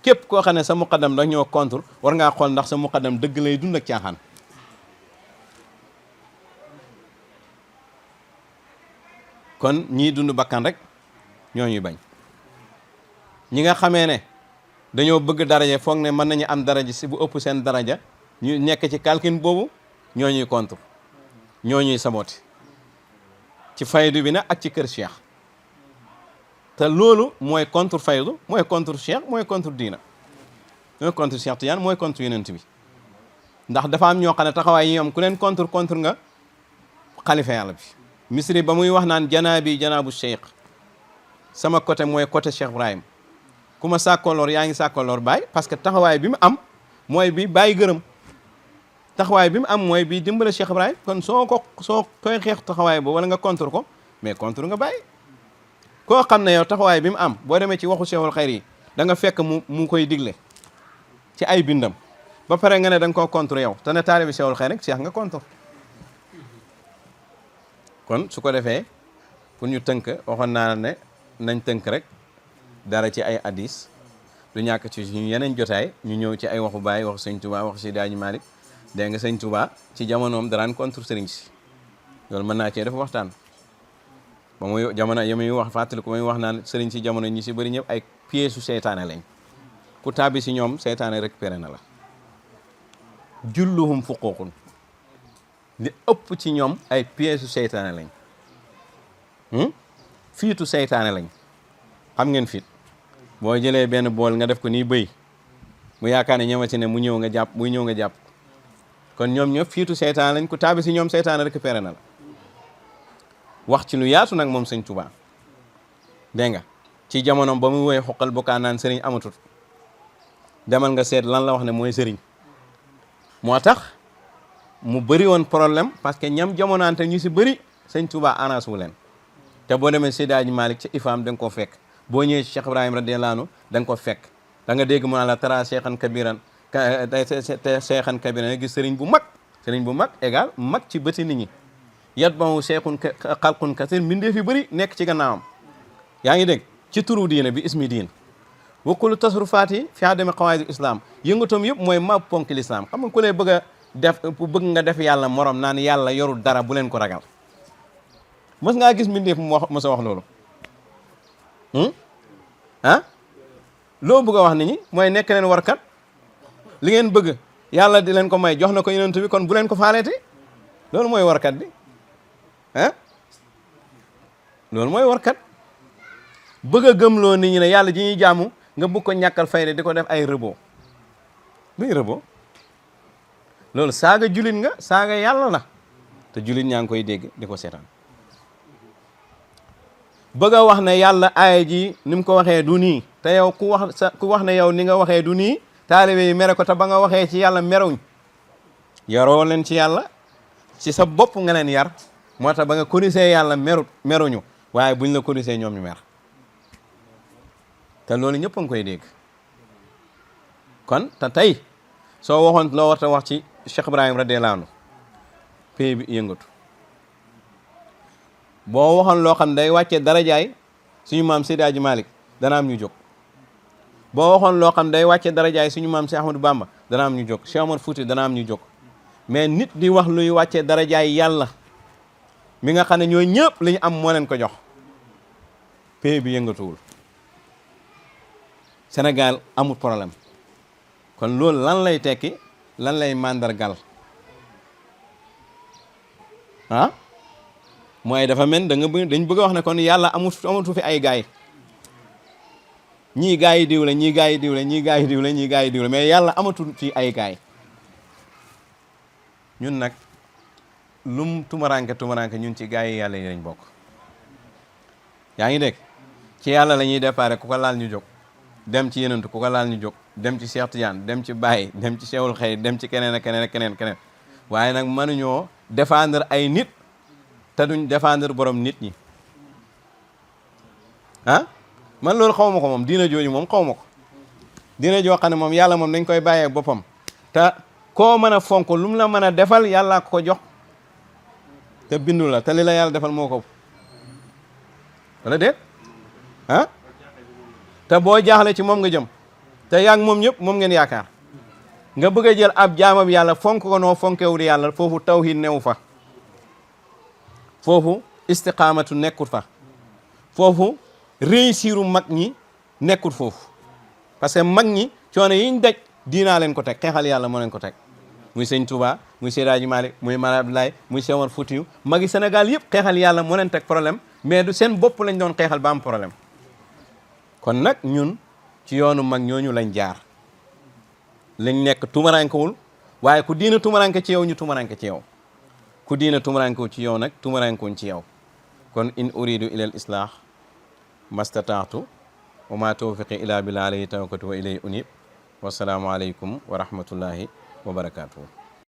képp koo xam ne sa muqaddam da ñoo contre war ngaa xool ndax sa muqaddam dëgg lay dund ak caaxaan kon ñii dund bakkan rek ñoo ñuy bañ ñi nga xamee ne dañoo bëgg daraja foog ne mën nañu am daraja si bu ëpp seen daraja ñu nekk ci calcul boobu ñoo ñuy contre ñoo ñuy saboté ci faydu bi nag ak ci kër Cheikh te loolu mooy contre faydu mooy contre Cheikh mooy contre diina mooy contre Cheikh Tidiane mooy contre yonent bi ndax dafa am ñoo xam ne taxawaay yi am ku leen contre nga xalifa yàlla bi misri ba muy wax naan janaabi janaabu cheikh sama côté mooy côté Cheikh Ibrahim ku ma sàkkooloor yaa ngi sàkkooloor Baay parce que taxawaay bi mu am mooy bi Baay gërëm taxawaay bi mu am mooy bi dimbale Cheikh Ibrahim kon soo koy xeex taxawaay boobu wala nga contre ko mais contre nga Baay koo xam ne yow taxawaay bi mu am boo demee ci waxu Cheikhul Khayri yi da nga fekk mu koy digle ci ay bindam ba pare nga ne da nga koo contre yow te ne taalibi Cheikhul Khayri rek Cheikh nga contre kon su ko defee pour ñu tënk waxoon naa ne nañ tënk rek dara ci ay hadis du ñàkk ci suñu yeneen jotaay ñu ñëw ci ay waxu Baay waxu sëñ Touba waxu Seydi Hadji Malick dégg nga sëñ Touba ci jamonoom daraan contre sëriñ si loolu mën naa cee dafa waxtaan ba muy jamono ya muy wax fàttali ko muy wax naan sëriñ si jamono ñi si bëri ñëpp ay pièces su seytaane lañ ku tàbbi si ñoom seytaane récupéré na la julluhum fuquuqun li ëpp ci ñoom ay pièces su seytaane lañ fiitu seytaane lañ xam ngeen fit boo jëlee benn bool nga def ko nii bëy mu yaakaar ne ñëwati ne mu ñëw nga jàpp muy ñëw nga jàpp kon ñoom ñëpp fiitu seytaane lañ ku tàbbi si ñoom seytaane récupéré na la wax ci lu yaatu nag moom sëñ Touba dégg nga ci jamono ba mu woy xoqal bokkaa naan sëriñ amatut demal nga seet lan la wax ne mooy sëriñ moo tax mu bëri woon problème parce que ñam jamonaante ñu si bëri sëñ Touba arrangé wu leen te boo demee Seydi Hadji Malick ci ifaam da nga ko fekk boo ñëwee Cheikh Ibrahima radiyallahu anhu da nga ko fekk da nga dégg mu naan la tara cheikhan kabiran cheikhan kabiran nga gis sëriñ bu mag égal mag ci bëti nit ñi yat bamu cheikhun xalqun kasir mbindee fi bëri nekk ci gannaawam yaa ngi dégg ci turu diine bi ismi diin wakkulu tasrufaat yi fi adami qawaidul islam yëngatoom yëpp mooy ma ponk l'islam xam nga ku lay bëgg a def bëgg nga def yàlla morom naan yàlla yorul dara bu leen ko ragal mës ngaa gis mbindeef mu wax mës a wax loolu loo bëgg a wax nit ñi mooy nekk leen warkat li ngeen bëgg yàlla di leen ko may jox na ko yonent bi kon bu leen ko faaleete loolu mooy warkat bi loolu mooy warkat bëgg a gëmloo nit ñi ne yàlla ji ñuy jaamu nga bëgg ko ñàkkal fayda di ko def ay rëboo luy rëboo loolu saaga julit nga saaga yàlla la te julit ñaa ngi koy dégg di ko seetaan bëgg a wax ne yàlla aaya ji ni mu ko waxee du nii te yow ku wax ne yow ni nga waxee du nii taalibe yi mere ko te ba nga waxee ci yàlla meruñ yaroo leen ci yàlla ci sa bopp nga leen yar moo tax ba nga corrigé yàlla meruñu waaye buñ la corrigé ñoom ñu mer te loolu ñëpp a ngi koy dégg kon te tey soo waxoon loo war a wax ci Cheikh Ibrahima radiyallahu anhu pays bi yëngatu boo waxoon loo xam ne day wàccee darajaay suñu maam Seydi Hadji Malick dana am ñu jóg boo waxoon loo xam ne day wàccee darajaay suñu maam Cheikh Ahmadou Bamba dana am ñu jóg Cheikh Omar Fouti dana am ñu jóg mais nit di wax luy wàccee darajaay yàlla mi nga xam ne ñoo ñëpp li ñu am moo leen ko jox pays bi yëngatuwul Sénégal amul problème kon loolu lan lay tekki lan lay màndargal mooy dafa mel dañ bëgg a wax ne kon yàlla amatu fi ay gaay ñii gaay yi diw la ñii gaay yi diw la ñii gaay yi diw la ñii gaay yi diw la mais yàlla amatu fi ay gaay ñun nag lum tumaranke ñun ci gaay yi yàlla yi lañ bokk yaa ngi dégg ci yàlla la ñuy déparé ku ko laal ñu jóg dem ci yenentu ku ko laal ñu jóg dem ci Cheikh Tidiane dem ci Baye dem ci Cheikhul Khayr dem ci keneen ak keneen ak keneen waaye nag mënuñoo défendre ay nit te duñ défendre borom nit ñi man loolu xaw ma ko moom diina jooju moom xaw ma ko diina joo xam ne moom yàlla moom dañ koy bàyyee boppam te koo mën a fonk lu mu la mën a defal yàlla ko jox te bindu la te li la yàlla defal moo ko wala déet te boo jaaxle ci moom nga jëm te yaag moom ñëpp moom ngeen yaakaar nga bëgg a jël ab jaamam yàlla fonk ko noo fonkewul yàlla foofu tawhid newu fa foofu istiqaamatu nekkul fa foofu réussiru mag ñi nekkul foofu parce que mag ñi coono yiñ daj diinaa leen ko teg xeexal yàlla moo leen ko teg muy sëñ Touba muy Seydi Hadji Malick muy Mame Abdoulaye muy Cheikh Omar Foutiyou magi Sénégal yëpp xeexal yàlla moo leen teg problème mais du seen bopp lañ doon xeexal ba am problème kon nag ñun ci yoonu mag ñooñu lañ jaar lañ nekk tumarankewul waaye ku diina tumaranke ci yow ñu tumaranke ci yow ku diina tumarankewu ci yow nag tumarankewuñ ci yow kon in uridu ila al islah mastataatu wa ma tawfiqi ila billah alayhi tawakkaltu wa ilayhi unib wasalaamu aleykum wa rahmatullahi wa barakatuhu